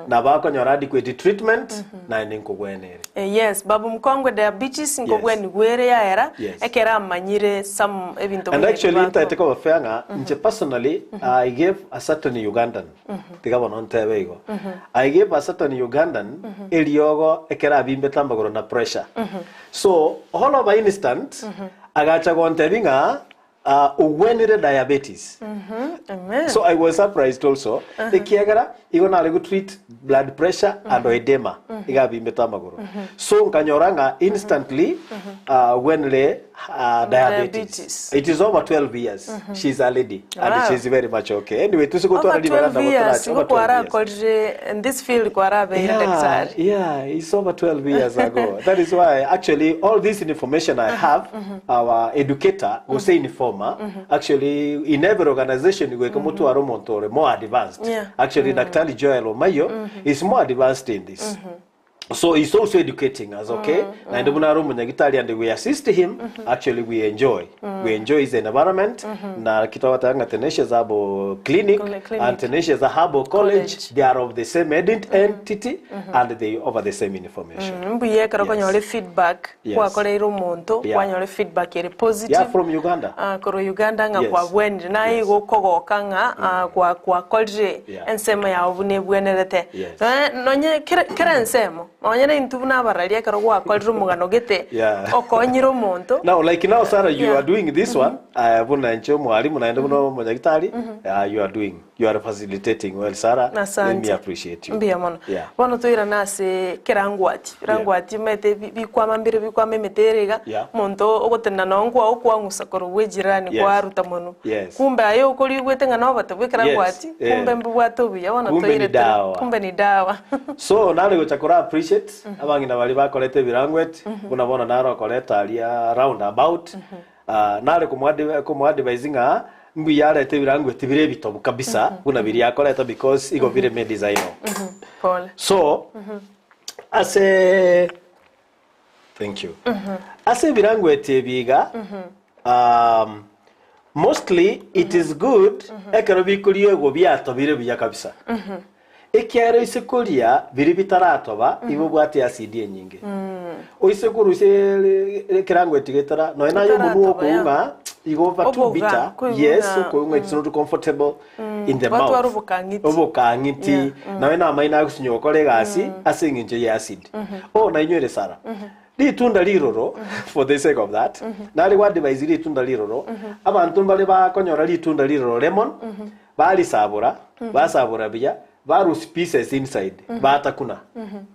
[SPEAKER 2] nabo akonyora adequate treatment, naende nkogwenere.
[SPEAKER 1] Eh, yes, babu mkongwe diabetes nkogwenigwa ere yaera
[SPEAKER 2] Yes.
[SPEAKER 1] ekero amanyire some ebinto
[SPEAKER 2] And
[SPEAKER 1] buna
[SPEAKER 2] actually
[SPEAKER 1] ebi
[SPEAKER 2] ntaete
[SPEAKER 1] bako-
[SPEAKER 2] koba fair ng'a inche personally I gave a certain Ugandan tiga bono ntebe igo I gave a certain Ugandan eriogo ekero abimbete amagoro na pressure so all over instant agacha gontebi ng'a Ogwenire diabetes.
[SPEAKER 1] Amen.
[SPEAKER 2] So I was surprised also ekiagera igo nare go treat blood pressure and oedema iga abimbete amagoro. So nkanyora ng'a instantly ogwenire diabetes.
[SPEAKER 1] Diabetes.
[SPEAKER 2] It is over 12 years. She is a lady and
[SPEAKER 1] Wow.
[SPEAKER 2] she is very much okay. Anyway, tose gotwara
[SPEAKER 1] Over
[SPEAKER 2] ribaga
[SPEAKER 1] 12
[SPEAKER 2] nabo
[SPEAKER 1] years
[SPEAKER 2] torache
[SPEAKER 1] igo
[SPEAKER 2] over 12 years.
[SPEAKER 1] kwarakorire in this field kwarabeire
[SPEAKER 2] Yeah,
[SPEAKER 1] daktari.
[SPEAKER 2] yeah, it's over 12 years ago. That is why actually all this information I have, our educator gose informer, actually in every organization gweka motware omonto ore more advanced. Actually Daktari Joel Omayo is more advanced in this. So he's also educating us, okay? Naende buna are omonyagitari and we assist him, actually we enjoy. We enjoy his environment. Na kitwagoteba ng'a Tenacious Herbal Clinic
[SPEAKER 1] Clinic.
[SPEAKER 2] and Tenacious Herbal College,
[SPEAKER 1] College.
[SPEAKER 2] they are of the same entity and they offer the same information.
[SPEAKER 1] Mbuya ekero
[SPEAKER 2] Yes.
[SPEAKER 1] okonyora efeedback
[SPEAKER 2] Yes.
[SPEAKER 1] kwakoreire omonto
[SPEAKER 2] Yeah.
[SPEAKER 1] kwanyora efeedback ere positive
[SPEAKER 2] Yeah, from Uganda.
[SPEAKER 1] Ah, korwa Uganda ng'a
[SPEAKER 2] Yes.
[SPEAKER 1] kwabwenire naye
[SPEAKER 2] Yes.
[SPEAKER 1] igo okogoka ng'a ah, kwa kwakorire
[SPEAKER 2] Yeah.
[SPEAKER 1] ensemo yao buna ebwenerete.
[SPEAKER 2] Yes.
[SPEAKER 1] Nonya nonye kera kera ensemo nonye na intwe buna abararia ekero gwakorire omogano gete
[SPEAKER 2] Yeah.
[SPEAKER 1] okonyire omonto
[SPEAKER 2] Now, like now, Sarah, you
[SPEAKER 1] Yeah.
[SPEAKER 2] are doing this one. Buna inche omwalimu naende buna omonyagitari, you are doing, you are facilitating well, Sarah. Let me
[SPEAKER 1] Asante.
[SPEAKER 2] appreciate you.
[SPEAKER 1] Mbuya mono.
[SPEAKER 2] Yeah.
[SPEAKER 1] Bono toirane ase kerangwati. Birangwati omanyete bikwama mbire bikwama emete ere iga,
[SPEAKER 2] Yeah.
[SPEAKER 1] omonto ogotenena nonye nkwao kwang'usa korwa bwa ejirani
[SPEAKER 2] Yes.
[SPEAKER 1] kwaruta monwe.
[SPEAKER 2] Yes.
[SPEAKER 1] Kumbe aye okorigwete ng'a nobote bwa ekerangwati,
[SPEAKER 2] Yes. Eh.
[SPEAKER 1] kumbe mbobwate obuya bono
[SPEAKER 2] Kumbe ni
[SPEAKER 1] toire tore
[SPEAKER 2] dawa.
[SPEAKER 1] kumbe ni dawa.
[SPEAKER 2] So nare gocha kora appreciate abang'ina baria bakorete ebirangweti buna bono nare okoreta aria round about Ah, nare komoadvise ng'a mbuya arete ebirangweti bire ebitobu kabisa buna biria akoreta because igo bire medicinal.
[SPEAKER 1] Pole.
[SPEAKER 2] So ase thank you. Ase ebirangweti ebi iga um, mostly it is good ekero bikoriegwa biatobire buya kabisa. Ekiagera oise koria biria bitaratoba igo obwate acid enyinge. Oise korusia ekerangweti getara nonya naye omonwe
[SPEAKER 1] Getaratoba, yeah.
[SPEAKER 2] okoung'a igo oba too
[SPEAKER 1] Oboga,
[SPEAKER 2] bitter,
[SPEAKER 1] koigwa
[SPEAKER 2] yes,
[SPEAKER 1] ng'a,
[SPEAKER 2] okoung'a it's not comfortable in the
[SPEAKER 1] Gwatwara
[SPEAKER 2] mouth.
[SPEAKER 1] obokang'iti.
[SPEAKER 2] Obokang'iti.
[SPEAKER 1] Yeah,
[SPEAKER 2] Nonya na amaino agosunya gokora egasi ase eng'encho ye acid. Oh nainywere Sarah. Ritunda riroro, for the sake of that, nare gwa advise ritunda riroro, abanto mbare bakonyora ritunda riroro lemon, barisabora, basabora buya, barusia pieces inside, batakuna.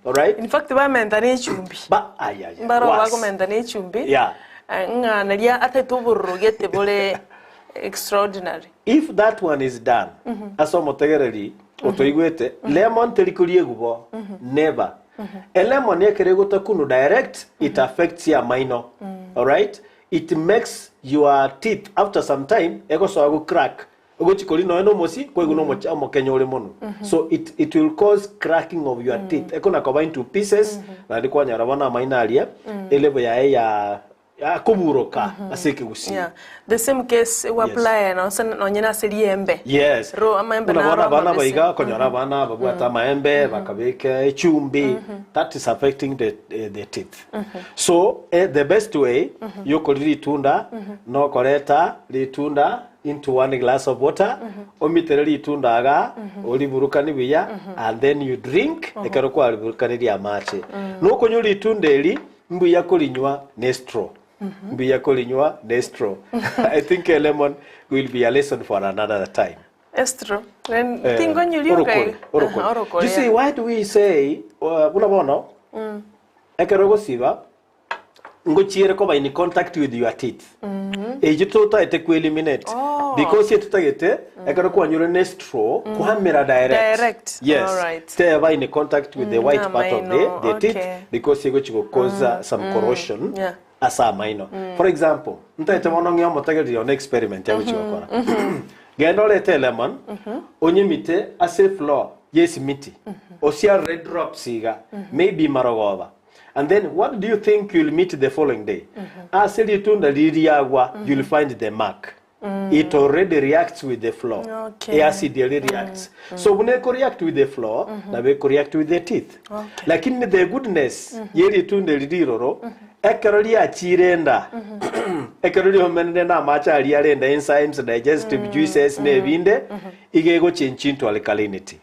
[SPEAKER 2] Alright?
[SPEAKER 1] In fact bamenta ne echumbi.
[SPEAKER 2] Ba, ay, ay, ay,
[SPEAKER 1] Mbaro
[SPEAKER 2] worse.
[SPEAKER 1] bakomenta ne echumbi.
[SPEAKER 2] Yeah.
[SPEAKER 1] Eh, ng'a naria ataete obororo gete bore extraordinary.
[SPEAKER 2] If that one is done, ase omotegereri otoigwete, lemon teri koriegwa bo, never. Elemon ekero egotakunwa direct, it affects your amaino. Alright? It makes your teeth after some time egosoa go crack. Ogochi koria nonya na omosie, kwaigwa na omocha omokenya ore mono. So it, it will cause cracking of your teeth. Ekona koba into pieces, naende kwanyora bono amaino aria, elevel yaye ya akoburoka ase ekegusii.
[SPEAKER 1] Yeah. The same case
[SPEAKER 2] Yes.
[SPEAKER 1] apply nonse nonye nase riembe.
[SPEAKER 2] Yes.
[SPEAKER 1] Ro amaembe
[SPEAKER 2] Buna bono
[SPEAKER 1] naro
[SPEAKER 2] abana
[SPEAKER 1] amabese.
[SPEAKER 2] baiga okonyora abana babwate amaembe bakabeka echumbi that is affecting the, eh, the teeth. So eh, the best way yokoria ritunda nokoreta ritunda into one glass of water omitere ritunda iga oriburukani buya and then you drink ekero kwariburukanirie amache. Nokonywa ritunda eri Mbuya korinywa ne straw. Mbuya korinywa ne straw. I think a lemon will be a lesson for another time.
[SPEAKER 1] Estraw. Then
[SPEAKER 2] Eh,
[SPEAKER 1] tingonyuria
[SPEAKER 2] orokore,
[SPEAKER 1] okai.
[SPEAKER 2] orokore.
[SPEAKER 1] Aha, orokore,
[SPEAKER 2] You see,
[SPEAKER 1] yeah.
[SPEAKER 2] why do we say, uh, buna bono, ekero ogosiba, ngochiere koba in contact with your teeth. Eyio totaete ku eliminate.
[SPEAKER 1] Oh.
[SPEAKER 2] Because etotagete, ekero kwanyure ne straw, kwamera direct.
[SPEAKER 1] Direct.
[SPEAKER 2] Yes.
[SPEAKER 1] Alright.
[SPEAKER 2] Teba in contact with the white part of the,
[SPEAKER 1] amaino,
[SPEAKER 2] the teeth
[SPEAKER 1] okay.
[SPEAKER 2] because egochi gokoza some corrosion
[SPEAKER 1] Yeah.
[SPEAKER 2] ase amaino. For example, ntaete bono ng'e omotegereri one experiment yagochi gokora. Genda orete lemon, onyemite ase floor yesimiti, osiarere drops iga, maybe marogoba. And then what do you think you'll meet the following day? Ase ritunda ririagwa, you'll find the mark. It already reacts with the floor.
[SPEAKER 1] Okay.
[SPEAKER 2] Eacid eri reacts. So buna eko react with the floor, nabo eko react with the teeth.
[SPEAKER 1] Okay.
[SPEAKER 2] Lakini the goodness ye ritunda eri riroro, ekero riachire enda, ekero riomenire na amache aria are enda enzymes, digestive juices na ebinde, iga egochenchia into alkalinity.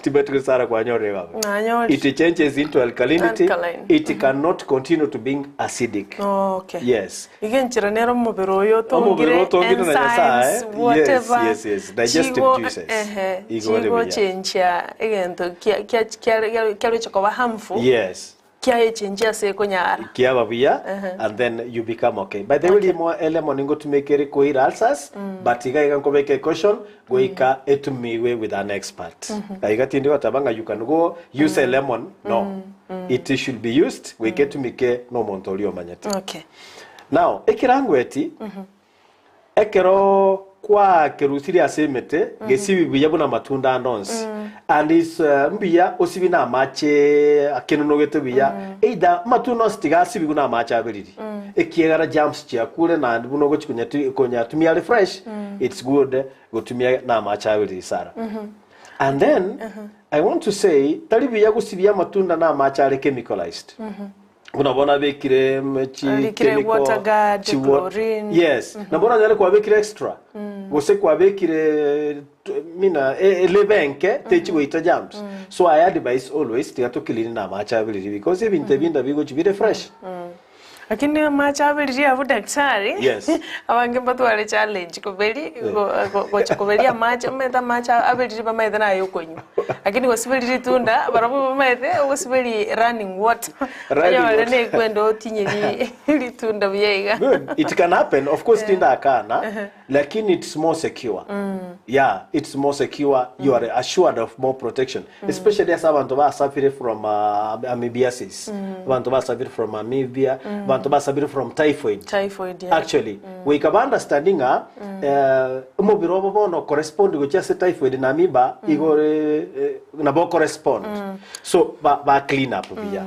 [SPEAKER 2] Timanyeti gose Sarah kwanyorire iga abwo.
[SPEAKER 1] Nanyorire.
[SPEAKER 2] It changes into alkalinity,
[SPEAKER 1] Alkaline.
[SPEAKER 2] it cannot continue to being acidic.
[SPEAKER 1] Okay.
[SPEAKER 2] Yes.
[SPEAKER 1] Iga enchera nere omobere oyo
[SPEAKER 2] Omobere
[SPEAKER 1] otongire,
[SPEAKER 2] otongire na Nyasaye,
[SPEAKER 1] enzymes, whatever.
[SPEAKER 2] yes, yes, yes, digestive
[SPEAKER 1] chigo-
[SPEAKER 2] juices.
[SPEAKER 1] ehe,
[SPEAKER 2] Igo ore buya.
[SPEAKER 1] chigochenchia egento kia- kia- kia- kiaroche koba harmful,
[SPEAKER 2] Yes.
[SPEAKER 1] kiayechenchia ase ekonyara.
[SPEAKER 2] Kiaba buya and then you become okay. By the way, rimo elemon ngotumeka ere koira ulcers, but iga iga nkobeka ecaution goika etumiwe with an expert. Iga tindi goteba ng'a you can go use a lemon, no. It should be used goika etumike na omonto oria omanyete.
[SPEAKER 1] Okay.
[SPEAKER 2] Now, ekerangweti, Ekero kwakerusirie ase emete, gesibi buya buna amatunda ande onsi. And is mbuya osibi namache akenonogete buya, either amatunda onsi tiga asibigwe namache aberiri, ekiagera germs chiakure naende buna ogochi konyati konyatumia are fresh, it's good gotumia namache aberiri sana. And then, I want to say, tari buya gosibia amatunda namache are chemicalized. Buna bono abekire chi
[SPEAKER 1] Abekire
[SPEAKER 2] chemical,
[SPEAKER 1] water guard,
[SPEAKER 2] chi wa-
[SPEAKER 1] chlorine.
[SPEAKER 2] Yes. Na bono onyare kwabekire extra. Gose kwabekire t- mina e- elebe enke techi goita germs. So I advise always tiga tokilini na amache aberiri because ebinto ebinde bigochi bire fresh.
[SPEAKER 1] Lakini amache aberiri abwo daktari,
[SPEAKER 2] Yes.
[SPEAKER 1] abange mbatware challenge koberi go- go- gocha koberia amache omanyete amache aberiri bamaete naye okonywa. Lakini gosiberi ritunda barabwo bamaete ogosiberi running water.
[SPEAKER 2] Running
[SPEAKER 1] Onyore
[SPEAKER 2] water.
[SPEAKER 1] nekwenda otinyeri ritunda buya iga.
[SPEAKER 2] Good. It can happen. Of course, tindakana, lakini it's more secure. Yeah, it's more secure. You are assured of more protection. Especially as abantu basafiri from amoebiasis. Abantu basafiri from amoebia, abantu basafiri from typhoid.
[SPEAKER 1] Typhoid, yeah.
[SPEAKER 2] Actually, goika ba understanding ng'a eh, omobere obo bono correspond gochia ase typhoid na amoeba igo ore eh, nabo correspond. So ba, ba clean up buya.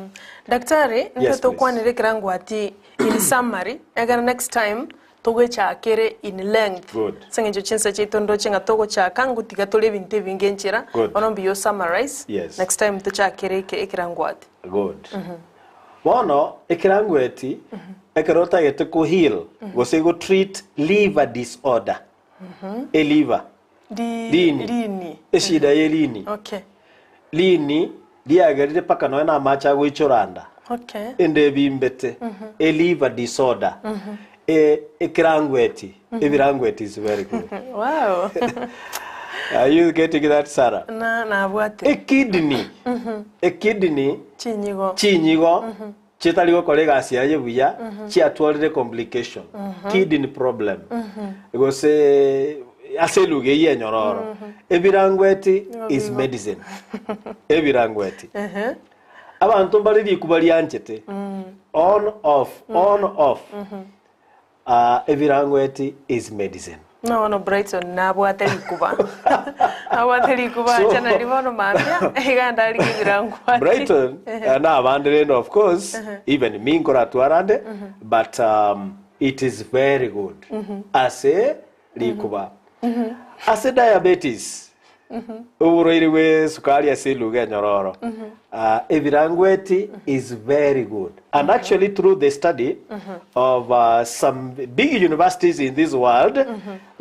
[SPEAKER 1] Daktari,
[SPEAKER 2] Yes,
[SPEAKER 1] nte
[SPEAKER 2] please.
[SPEAKER 1] tokwanere ekerango ati in summary, ekero next time togochakere in length.
[SPEAKER 2] Good.
[SPEAKER 1] Ase eng'encho chinsa chiaito ndoche ng'a togochaka ngotiga tore ebinto ebinge enchera,
[SPEAKER 2] Good.
[SPEAKER 1] bono mbuya o summarize,
[SPEAKER 2] Yes.
[SPEAKER 1] next time tochakere eke ekerango ati.
[SPEAKER 2] Good. Bono ekerangweti ekero otagete ko heal gose go treat liver disorder. Eliver.
[SPEAKER 1] Ri-
[SPEAKER 2] Rini.
[SPEAKER 1] Rini.
[SPEAKER 2] Eshida ye rini.
[SPEAKER 1] Okay.
[SPEAKER 2] Rini riagerire mpaka nonya na amache agoichora nda.
[SPEAKER 1] Okay.
[SPEAKER 2] Ende ebimbete. E liver disorder. E ekerangweti. Ebirangweti is very good.
[SPEAKER 1] Wow.
[SPEAKER 2] Are you getting that Sarah?
[SPEAKER 1] Na nabwate.
[SPEAKER 2] Ekidney. Ekidney
[SPEAKER 1] Chinyigo.
[SPEAKER 2] chinyigo chitari gokora egasi yaye buya chiatwarire complication kidney problem gose ase eluga eyio enyororo ebirangweti is medicine ebirangweti abanto mbare rikuba rianchete on off on off Ah, ebirangweti is medicine
[SPEAKER 1] Buna bono Brighton nabwate rikuba. Nabwate rikuba
[SPEAKER 2] So-
[SPEAKER 1] acha nari bono mambia iga ndarigie ebirangwati.
[SPEAKER 2] Brighton uh, na abande rende of course even me nkoratwarande but it is very good ase rikuba ase diabetes oborwaire bwe sukari ase eluga enyororo uh, ebirangweti is very good and actually through the study of some big universities in this world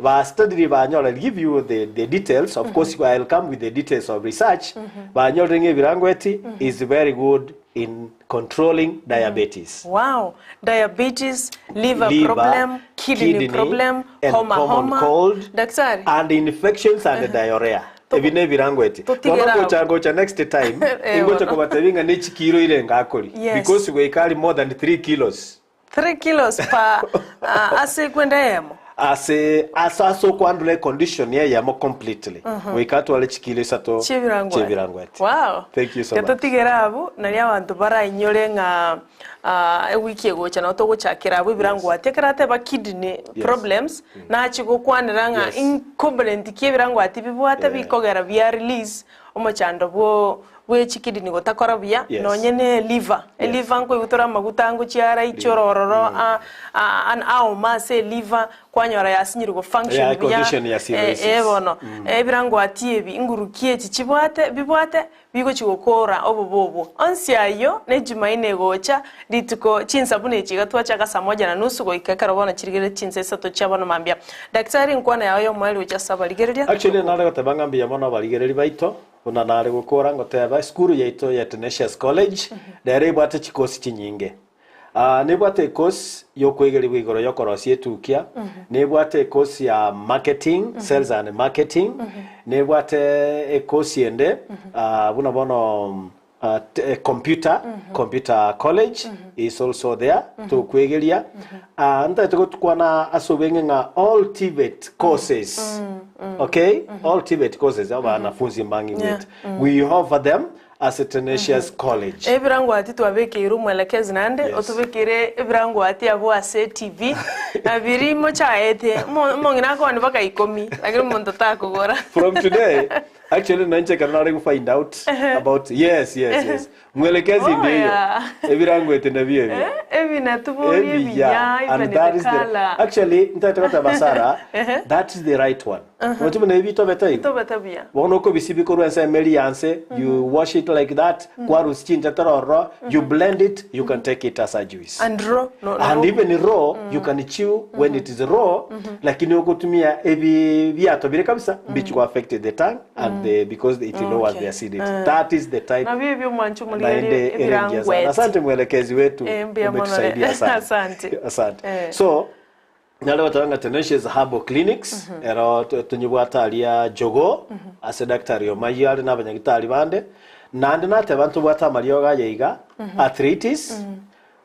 [SPEAKER 2] bastadiri banyora I'll give you the, the details of course I'll come with the details of research banyorire ng'a ebirangweti is very good in controlling diabetes
[SPEAKER 1] Wow, diabetes, liver,
[SPEAKER 2] liver,
[SPEAKER 1] problem, kidney,
[SPEAKER 2] kidney,
[SPEAKER 1] problem,
[SPEAKER 2] and
[SPEAKER 1] homa
[SPEAKER 2] common
[SPEAKER 1] homa.
[SPEAKER 2] cold
[SPEAKER 1] Daktari,
[SPEAKER 2] and infections and diarrhea ebi ne ebirangweti
[SPEAKER 1] Totigere
[SPEAKER 2] bono
[SPEAKER 1] abwo.
[SPEAKER 2] ngocha ngocha next time
[SPEAKER 1] Eh,
[SPEAKER 2] ingocha
[SPEAKER 1] bono.
[SPEAKER 2] kobatebi ng'a ne chikiro ire ngakori
[SPEAKER 1] Yes.
[SPEAKER 2] because goika ari more than 3 kilos
[SPEAKER 1] 3 kilos pa uh, ase kwenda eyemo.
[SPEAKER 2] ase ase ase okohandle econdition eyemo completely goika atware chikilo isato
[SPEAKER 1] Chiebirangwati.
[SPEAKER 2] chiebirangwati
[SPEAKER 1] Wow.
[SPEAKER 2] Thank you so much.
[SPEAKER 1] Getotigere abwo nari abanto barainyore ng'a ah, ewiki egocha nabo togochakera abwo ebirangwati. Ekero ateba kidney problems, nachie gokwanera ng'a
[SPEAKER 2] Yes.
[SPEAKER 1] incomplete ki ebirangwati bibwate
[SPEAKER 2] Yeah.
[SPEAKER 1] bikogera bia release omochando bwo. bwe chikidney gotakora buya,
[SPEAKER 2] Yes.
[SPEAKER 1] nonye na eliver,
[SPEAKER 2] Yes.
[SPEAKER 1] eliver nkoigwa amaguta angochia araichora ororo a- a- an- aoma ase eliver, kwanyora yasinyire go function
[SPEAKER 2] Yeah,
[SPEAKER 1] buya,
[SPEAKER 2] condition ya cirrhosis.
[SPEAKER 1] eh bono. Ebirangwati ebi, nguruki echi chibwate bibwate, bigochi gokora obobe obwo. Onsi ayio, ne Jumaine egocha, rituko chinsa buna echi iga twachaka saa moja na nusu goika ekero bono chirigereri chinsa isato chia bono mambia. Daktari, nkwana yao y'omoerio gochia ase abarigereria.
[SPEAKER 2] Actually nare goteba ng'a mbuya mono abarigereri baito, buna nare gokora ngoteba esukuru yaito ya Tenacious College nere ebwate chikosi chinyinge. Nebwate ecourse yokoigerigwa igoro yokorosia etukia, nebwate ecourse ya marketing, sales and marketing, nebwate ecourse ende buna bono computer, computer college is also there tokwegeria. Ntagete gokwana ase obweng'e ng'a all TVET courses, okay, all TVET courses abanafunzi mbang'igwete, we offer them Ase Tenacious College.
[SPEAKER 1] Ebirangwati twabekeire omwelekezi naende
[SPEAKER 2] Yes.
[SPEAKER 1] otobekeire ebirangwati abwo ase eTV na biria mochaete omong'ina akogani mpaka ikomi lakini omonto takogora.
[SPEAKER 2] From today, actually nainche ekero nare go find out about yes yes yes mwelekezi
[SPEAKER 1] Oh,
[SPEAKER 2] ndiyo
[SPEAKER 1] yeah.
[SPEAKER 2] ebirangweti nabio ebio.
[SPEAKER 1] Ebi natubori ebiya even
[SPEAKER 2] And that
[SPEAKER 1] the
[SPEAKER 2] is the
[SPEAKER 1] colour.
[SPEAKER 2] actually ntaete goteba Sarah, that is the right one. Omochie buna ebi tobete igo.
[SPEAKER 1] Tobete buya.
[SPEAKER 2] Bono okobisibia korwa ense emeri ya nse, you wash it like that, kwarusia chintetere ororo, you blend it, you can take it as a juice.
[SPEAKER 1] And raw, no, no.
[SPEAKER 2] And even raw, you can chew when it is raw, lakini ogotumia ebi biatobire kabisa, mbichi go affect the tongue and the, because it lowers
[SPEAKER 1] Okay.
[SPEAKER 2] the acidity. That is the type.
[SPEAKER 1] Nabio ebio mwanche omorigererie
[SPEAKER 2] Naende ere engiya sana.
[SPEAKER 1] ebirangweti.
[SPEAKER 2] Asante mwelekezi wetu,
[SPEAKER 1] Eh, mbuya mono
[SPEAKER 2] umetusaidia
[SPEAKER 1] re.
[SPEAKER 2] sana.
[SPEAKER 1] Asante.
[SPEAKER 2] Asante.
[SPEAKER 1] Eh.
[SPEAKER 2] So, Nare goteba ng'a Tenacious Herbal Clinics ero tonyebwate aria Jogoo ase Daktari Omayio are na abanyagitari bande, naende nateba ntobwate amariogo aya iga, arthritis,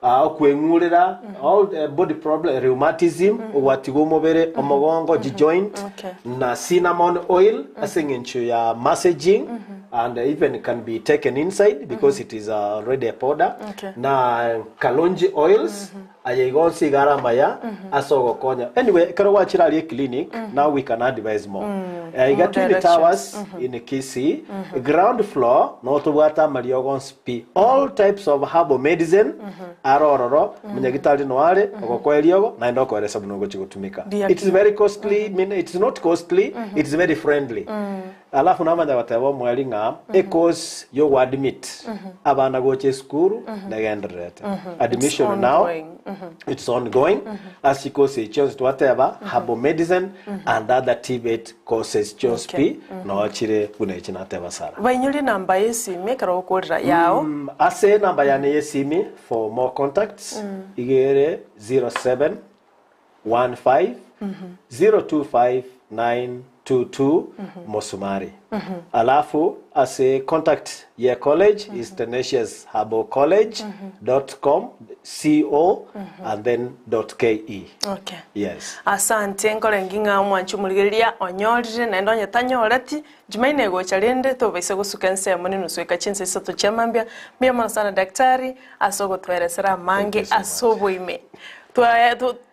[SPEAKER 2] okweng'urera, all the body problem, rheumatism, ogwatiga omobere, omogongo, chijoint,
[SPEAKER 1] Okay.
[SPEAKER 2] na cinnamon oil ase eng'encho ya massaging and even can be taken inside because it is already a powder,
[SPEAKER 1] Okay.
[SPEAKER 2] na kalonji oils. Aya igo onsi iga are amaya ase ogokonya. Anyway, ekero gwachire aria eclinic, now we can advise more. Eh, iga
[SPEAKER 1] More
[SPEAKER 2] Twin
[SPEAKER 1] directions.
[SPEAKER 2] Towers in Kisii, ground floor, no tobwate amariogo onsi pi. All types of herbal medicine are ororo, omonyagitari no are, ogokoa eriogo, naende okoeresa buna ogochi gotumika.
[SPEAKER 1] Buya
[SPEAKER 2] It's very costly, I mean, it's not costly, it's very friendly. Alafu namanya goteba omweri ng'a ecourse yogoadmit abana gocha esukuru negendererete. Admission
[SPEAKER 1] It's
[SPEAKER 2] now
[SPEAKER 1] ongoing.
[SPEAKER 2] it's ongoing ase chikosi echi chionsi twateba herbal medicine and other TVET courses chionsi
[SPEAKER 1] Okay.
[SPEAKER 2] pi noo chire buna echi nateba Sarah.
[SPEAKER 1] Bainyorie enamba y'esimi ekero ogokorera yao.
[SPEAKER 2] Ase enamba yane y'esimi for more contacts iga ere 07 15 025 922 Mosumari. Alafu ase contact ye college is Tenacious Herbal College dot com co and then dot ke.
[SPEAKER 1] Okay.
[SPEAKER 2] Yes.
[SPEAKER 1] Asante nkorenge ng'a omwanchi omorigereria onyorire naende onye tanyoreti Jumaine egocha rende tobaise gosuka ensemo nenusu goika chinsa isato chia mambia. Mbuya mono sana daktari ase ogotoeresera amange
[SPEAKER 2] Thank you so much.
[SPEAKER 1] ase oboime.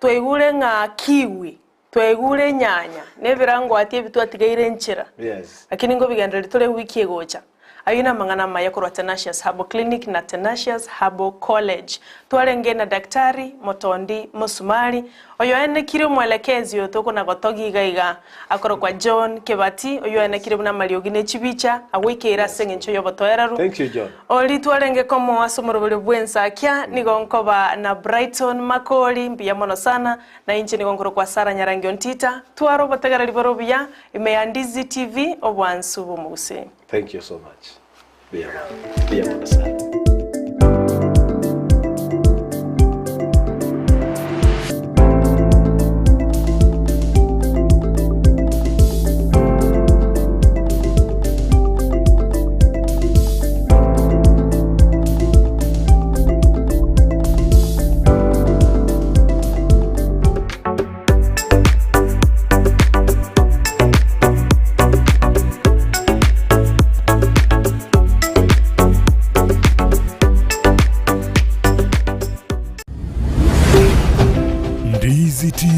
[SPEAKER 1] Twaigure ng'a kiwi, twaigure enyanya, na ebirangwati ebi twatigeire enchera.
[SPEAKER 2] Yes.
[SPEAKER 1] Lakini nkobigendereria tore ewiki egocha. Ayio namang'ana amaya korwa Tenacious Herbal Clinic na Tenacious Herbal College. Twarenge na Daktari Motondi Mosumari, oyoenekire omwelekezi oyo tokona gotogia iga iga, akorokwa John Kebati, oyoenekire buna amariogi ne chibicha, agoikeire ase eng'encho y'obotoereru.
[SPEAKER 2] Thank you, John.
[SPEAKER 1] Ori twarenge komoa ase omoroberio bw'ensakia, nigo nkoba na Brighton Makori, mbuya mono sana, na inche nigo nkorokwa Sarah Nyarangi Ontita, tware obotegereri bore obuya, ime ya Ndizi TV, obwansu bw'omogusii.
[SPEAKER 2] Thank you so much. Mbuya mono. Mbuya mono sana.
[SPEAKER 3] Ndizi TV.